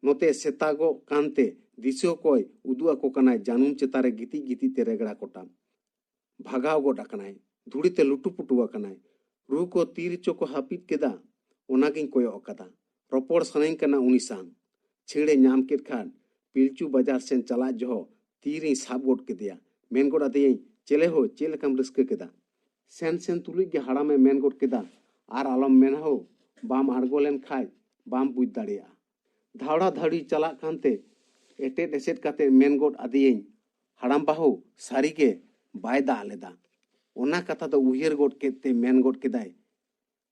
ᱱᱚᱛᱮ ᱥᱮᱛᱟᱜᱚᱜ ᱠᱟᱱᱛᱮ ᱫᱤᱥᱟᱹ ᱠᱚᱭ ᱩᱫᱩᱜ ᱟᱠᱚ ᱠᱟᱱᱟᱭ ᱡᱟᱹᱱᱩᱢ ᱪᱮᱛᱟᱱ ᱨᱮ ᱜᱤᱛᱤᱡ ᱜᱤᱛᱤᱡ ᱛᱮ ᱨᱮᱜᱽᱲᱟ ᱠᱚᱴᱟᱵ᱾ ᱵᱷᱟᱜᱟᱣ ᱜᱚᱫ ᱟᱠᱟᱱᱟᱭ᱾ ᱫᱷᱩᱲᱤᱛᱮ ᱞᱩᱴᱩᱯᱩᱴᱩ ᱟᱠᱟᱱᱟᱭ᱾ ᱨᱩ ᱠᱚ ᱛᱤ ᱨᱮᱪᱚ ᱠᱚ ᱦᱟᱹᱯᱤᱫ ᱠᱮᱫᱟ, ᱚᱱᱟᱜᱤᱧ ᱠᱚᱭᱚᱜ ᱟᱠᱟᱫᱟ᱾ ᱨᱚᱯᱚᱲ ᱥᱟᱱᱟᱧ ᱠᱟᱱᱟ ᱩᱱᱤ ᱥᱟᱶ᱾ ᱪᱷᱟᱹᱲᱮ ᱧᱟᱢ ᱠᱮᱫ ᱠᱷᱟᱱ ᱯᱤᱞᱪᱩ ᱵᱟᱡᱟᱨ ᱥᱮᱱ ᱪᱟᱞᱟᱜ ᱡᱚᱦᱚᱜ ᱛᱤᱨᱤᱧ ᱥᱟᱵ ᱜᱚᱫ ᱠᱮᱫᱮᱭᱟ᱾ ᱢᱮᱱ ᱜᱚᱫ ᱟᱫᱮᱭᱟᱹᱧ, "ᱪᱮᱞᱮ ᱦᱳ, ᱪᱮᱫ ᱞᱮᱠᱟᱢ ᱨᱟᱹᱥᱠᱟᱹ ᱠᱮᱫᱟ?" ᱥᱮᱱ ᱥᱮᱱ ᱛᱩᱞᱩᱡ ᱜᱮ ᱦᱟᱲᱟᱢᱮ ᱢᱮᱱ ᱜᱚᱫ ᱠᱮᱫᱟ, "ᱟᱨ ᱟᱞᱚᱢ ᱢᱮᱱᱟ ᱦᱳ, ᱵᱟᱢ ᱟᱬᱜᱚ ᱞᱮᱱ ᱠᱷᱟᱡ ᱵᱟᱢ ᱵᱩᱡᱽ ᱫᱟᱲᱮᱭᱟᱜᱼᱟ᱾" ᱫᱷᱟᱣᱲᱟ ᱫᱷᱟᱹᱣᱲᱤ ᱪᱟᱞᱟᱜ ᱠᱟᱱᱛᱮ ᱮᱴᱮᱫ ᱮᱥᱮᱫ ᱠᱟᱛᱮ ᱢᱮᱱ ᱜᱚᱫ ᱟᱫᱮᱭᱟᱹᱧ, "ᱦᱟᱲᱟᱢ ᱵᱟᱹᱦᱩ, ᱥᱟᱹᱨᱤᱜᱮ ᱵᱟᱭ ᱫᱟᱜ ᱞᱮᱫᱟ᱾" ᱚᱱᱟ ᱠᱟᱛᱷᱟ ᱫᱚ ᱩᱭᱦᱟᱹᱨ ᱜᱚᱫ ᱠᱮᱫ ᱛᱮ ᱢᱮᱱ ᱜᱚᱫ ᱠᱮᱫᱟᱭ,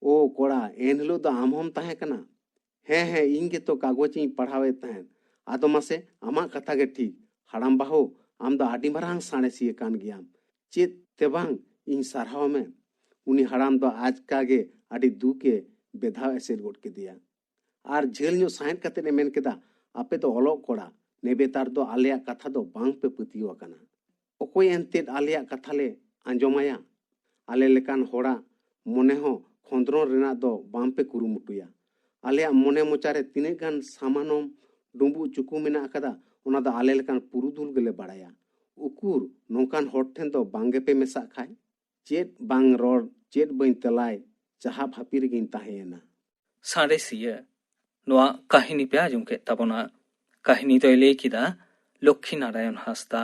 "ᱳ ᱠᱚᱲᱟ, ᱮᱱ ᱦᱤᱞᱳᱜ ᱫᱚ ᱟᱢ ᱦᱚᱸᱢ ᱛᱟᱦᱮᱸ ᱠᱟᱱᱟ?" "ᱦᱮᱸ, ᱦᱮᱸ, ᱤᱧ ᱜᱮᱛᱚ ᱠᱟᱜᱚᱡᱽ ᱤᱧ ᱯᱟᱲᱦᱟᱣᱮᱫ ᱛᱟᱦᱮᱸᱫ᱾" "ᱟᱫᱚ ᱢᱟᱥᱮ, ᱟᱢᱟᱜ ᱠᱟᱛᱷᱟ ᱜᱮ ᱴᱷᱤᱠ᱾ ᱦᱟᱲᱟᱢ ᱵᱟᱹᱦᱩ, ᱟᱢ ᱫᱚ ᱟᱹᱰᱤ ᱢᱟᱨᱟᱝ ᱥᱟᱬᱮᱥᱤᱭᱟᱹ ᱠᱟᱱ ᱜᱮᱭᱟᱢ᱾ ᱪᱮᱫ ᱛᱮ ᱵᱟᱝ ᱤᱧ ᱥᱟᱨᱦᱟᱣ ᱢᱮ?" ᱩᱱᱤ ᱦᱟᱲᱟᱢ ᱫᱚ ᱟᱪᱠᱟ ᱜᱮ ᱟᱹᱰᱤ ᱫᱩᱠ ᱮ ᱵᱮᱫᱷᱟᱣ ᱮᱥᱮᱫ ᱜᱚᱫ ᱠᱮᱫᱮᱭᱟ᱾ ᱟᱨ ᱡᱷᱟᱹᱞ ᱧᱚᱜ ᱥᱟᱸᱦᱮᱫ ᱠᱟᱛᱮ ᱮ ᱢᱮᱱ ᱠᱮᱫᱟ, "ᱟᱯᱮ ᱫᱚ ᱚᱞᱚᱜ ᱠᱚᱲᱟ, ᱱᱮᱵᱮᱛᱟᱨ ᱫᱚ ᱟᱞᱮᱭᱟᱜ ᱠᱟᱛᱷᱟ ᱫᱚ ᱵᱟᱝ ᱯᱮ ᱯᱟᱹᱛᱭᱟᱹᱣ ᱟᱠᱟᱱᱟ᱾ ᱚᱠᱚᱭ ᱮᱱᱛᱮᱫ ᱟᱞᱮᱭᱟᱜ ᱠᱟᱛᱷᱟ ᱞᱮ ᱟᱸᱡᱚᱢᱟᱭᱟ? ᱟᱞᱮ ᱞᱮᱠᱟᱱ ᱦᱚᱲᱟᱜ ᱢᱚᱱᱮ ᱦᱚᱸ ᱠᱷᱚᱸᱫᱽᱨᱚᱱ ᱨᱮᱱᱟᱜ ᱫᱚ ᱵᱟᱝ ᱯᱮ ᱠᱩᱨᱩᱢᱩᱴᱩᱭᱟ᱾ ᱟᱞᱮᱭᱟᱜ ᱢᱚᱱᱮ ᱢᱚᱪᱟ ᱨᱮ ᱛᱤᱱᱟᱹᱜ ᱜᱟᱱ ᱥᱟᱢᱟᱱᱚᱢ ᱰᱩᱸᱵᱩᱜ ᱪᱩᱠᱩ ᱢᱮᱱᱟᱜ ᱟᱠᱟᱫᱟ, ᱚᱱᱟ ᱫᱚ ᱟᱞᱮ ᱞᱮᱠᱟᱱ ᱯᱩᱨᱩᱫᱷᱩᱞ ᱜᱮᱞᱮ ᱵᱟᱲᱟᱭᱟ᱾ ᱩᱠᱩᱨ ᱱᱚᱝᱠᱟᱱ ᱦᱚᱲ ᱴᱷᱮᱱ ᱫᱚ ᱵᱟᱝ ᱜᱮᱯᱮ ᱢᱮᱥᱟᱜ ᱠᱷᱟᱡ?" ᱪᱮᱫ ᱵᱟᱝ ᱨᱚᱲ, ᱪᱮᱫ ᱵᱟᱹᱧ ᱛᱮᱞᱟᱭ, ᱪᱟᱦᱟᱵ ᱦᱟᱹᱯᱤ ᱨᱮᱜᱮᱧ ᱛᱟᱦᱮᱸᱭᱮᱱᱟ᱾ ᱥᱟᱬᱮᱥᱤᱭᱟᱹ, ᱱᱚᱣᱟ ᱠᱟᱹᱦᱱᱤ ᱯᱮ ᱟᱸᱡᱚᱢ ᱠᱮᱫ ᱛᱟᱵᱚᱱᱟ᱾ ᱠᱟᱹᱦᱱᱤ ᱫᱚᱭ ᱞᱟᱹᱭ ᱠᱮᱫᱟ ᱞᱚᱠᱠᱷᱤ ᱱᱟᱨᱟᱭᱚᱱ ᱦᱟᱸᱥᱫᱟ᱾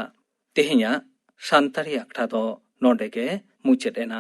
ᱛᱮᱦᱮᱧᱟᱜ ᱥᱟᱱᱛᱟᱲᱤ ᱟᱠᱷᱲᱟ ᱫᱚ ᱱᱚᱰᱮ ᱜᱮ ᱢᱩᱪᱟᱹᱫ ᱮᱱᱟ᱾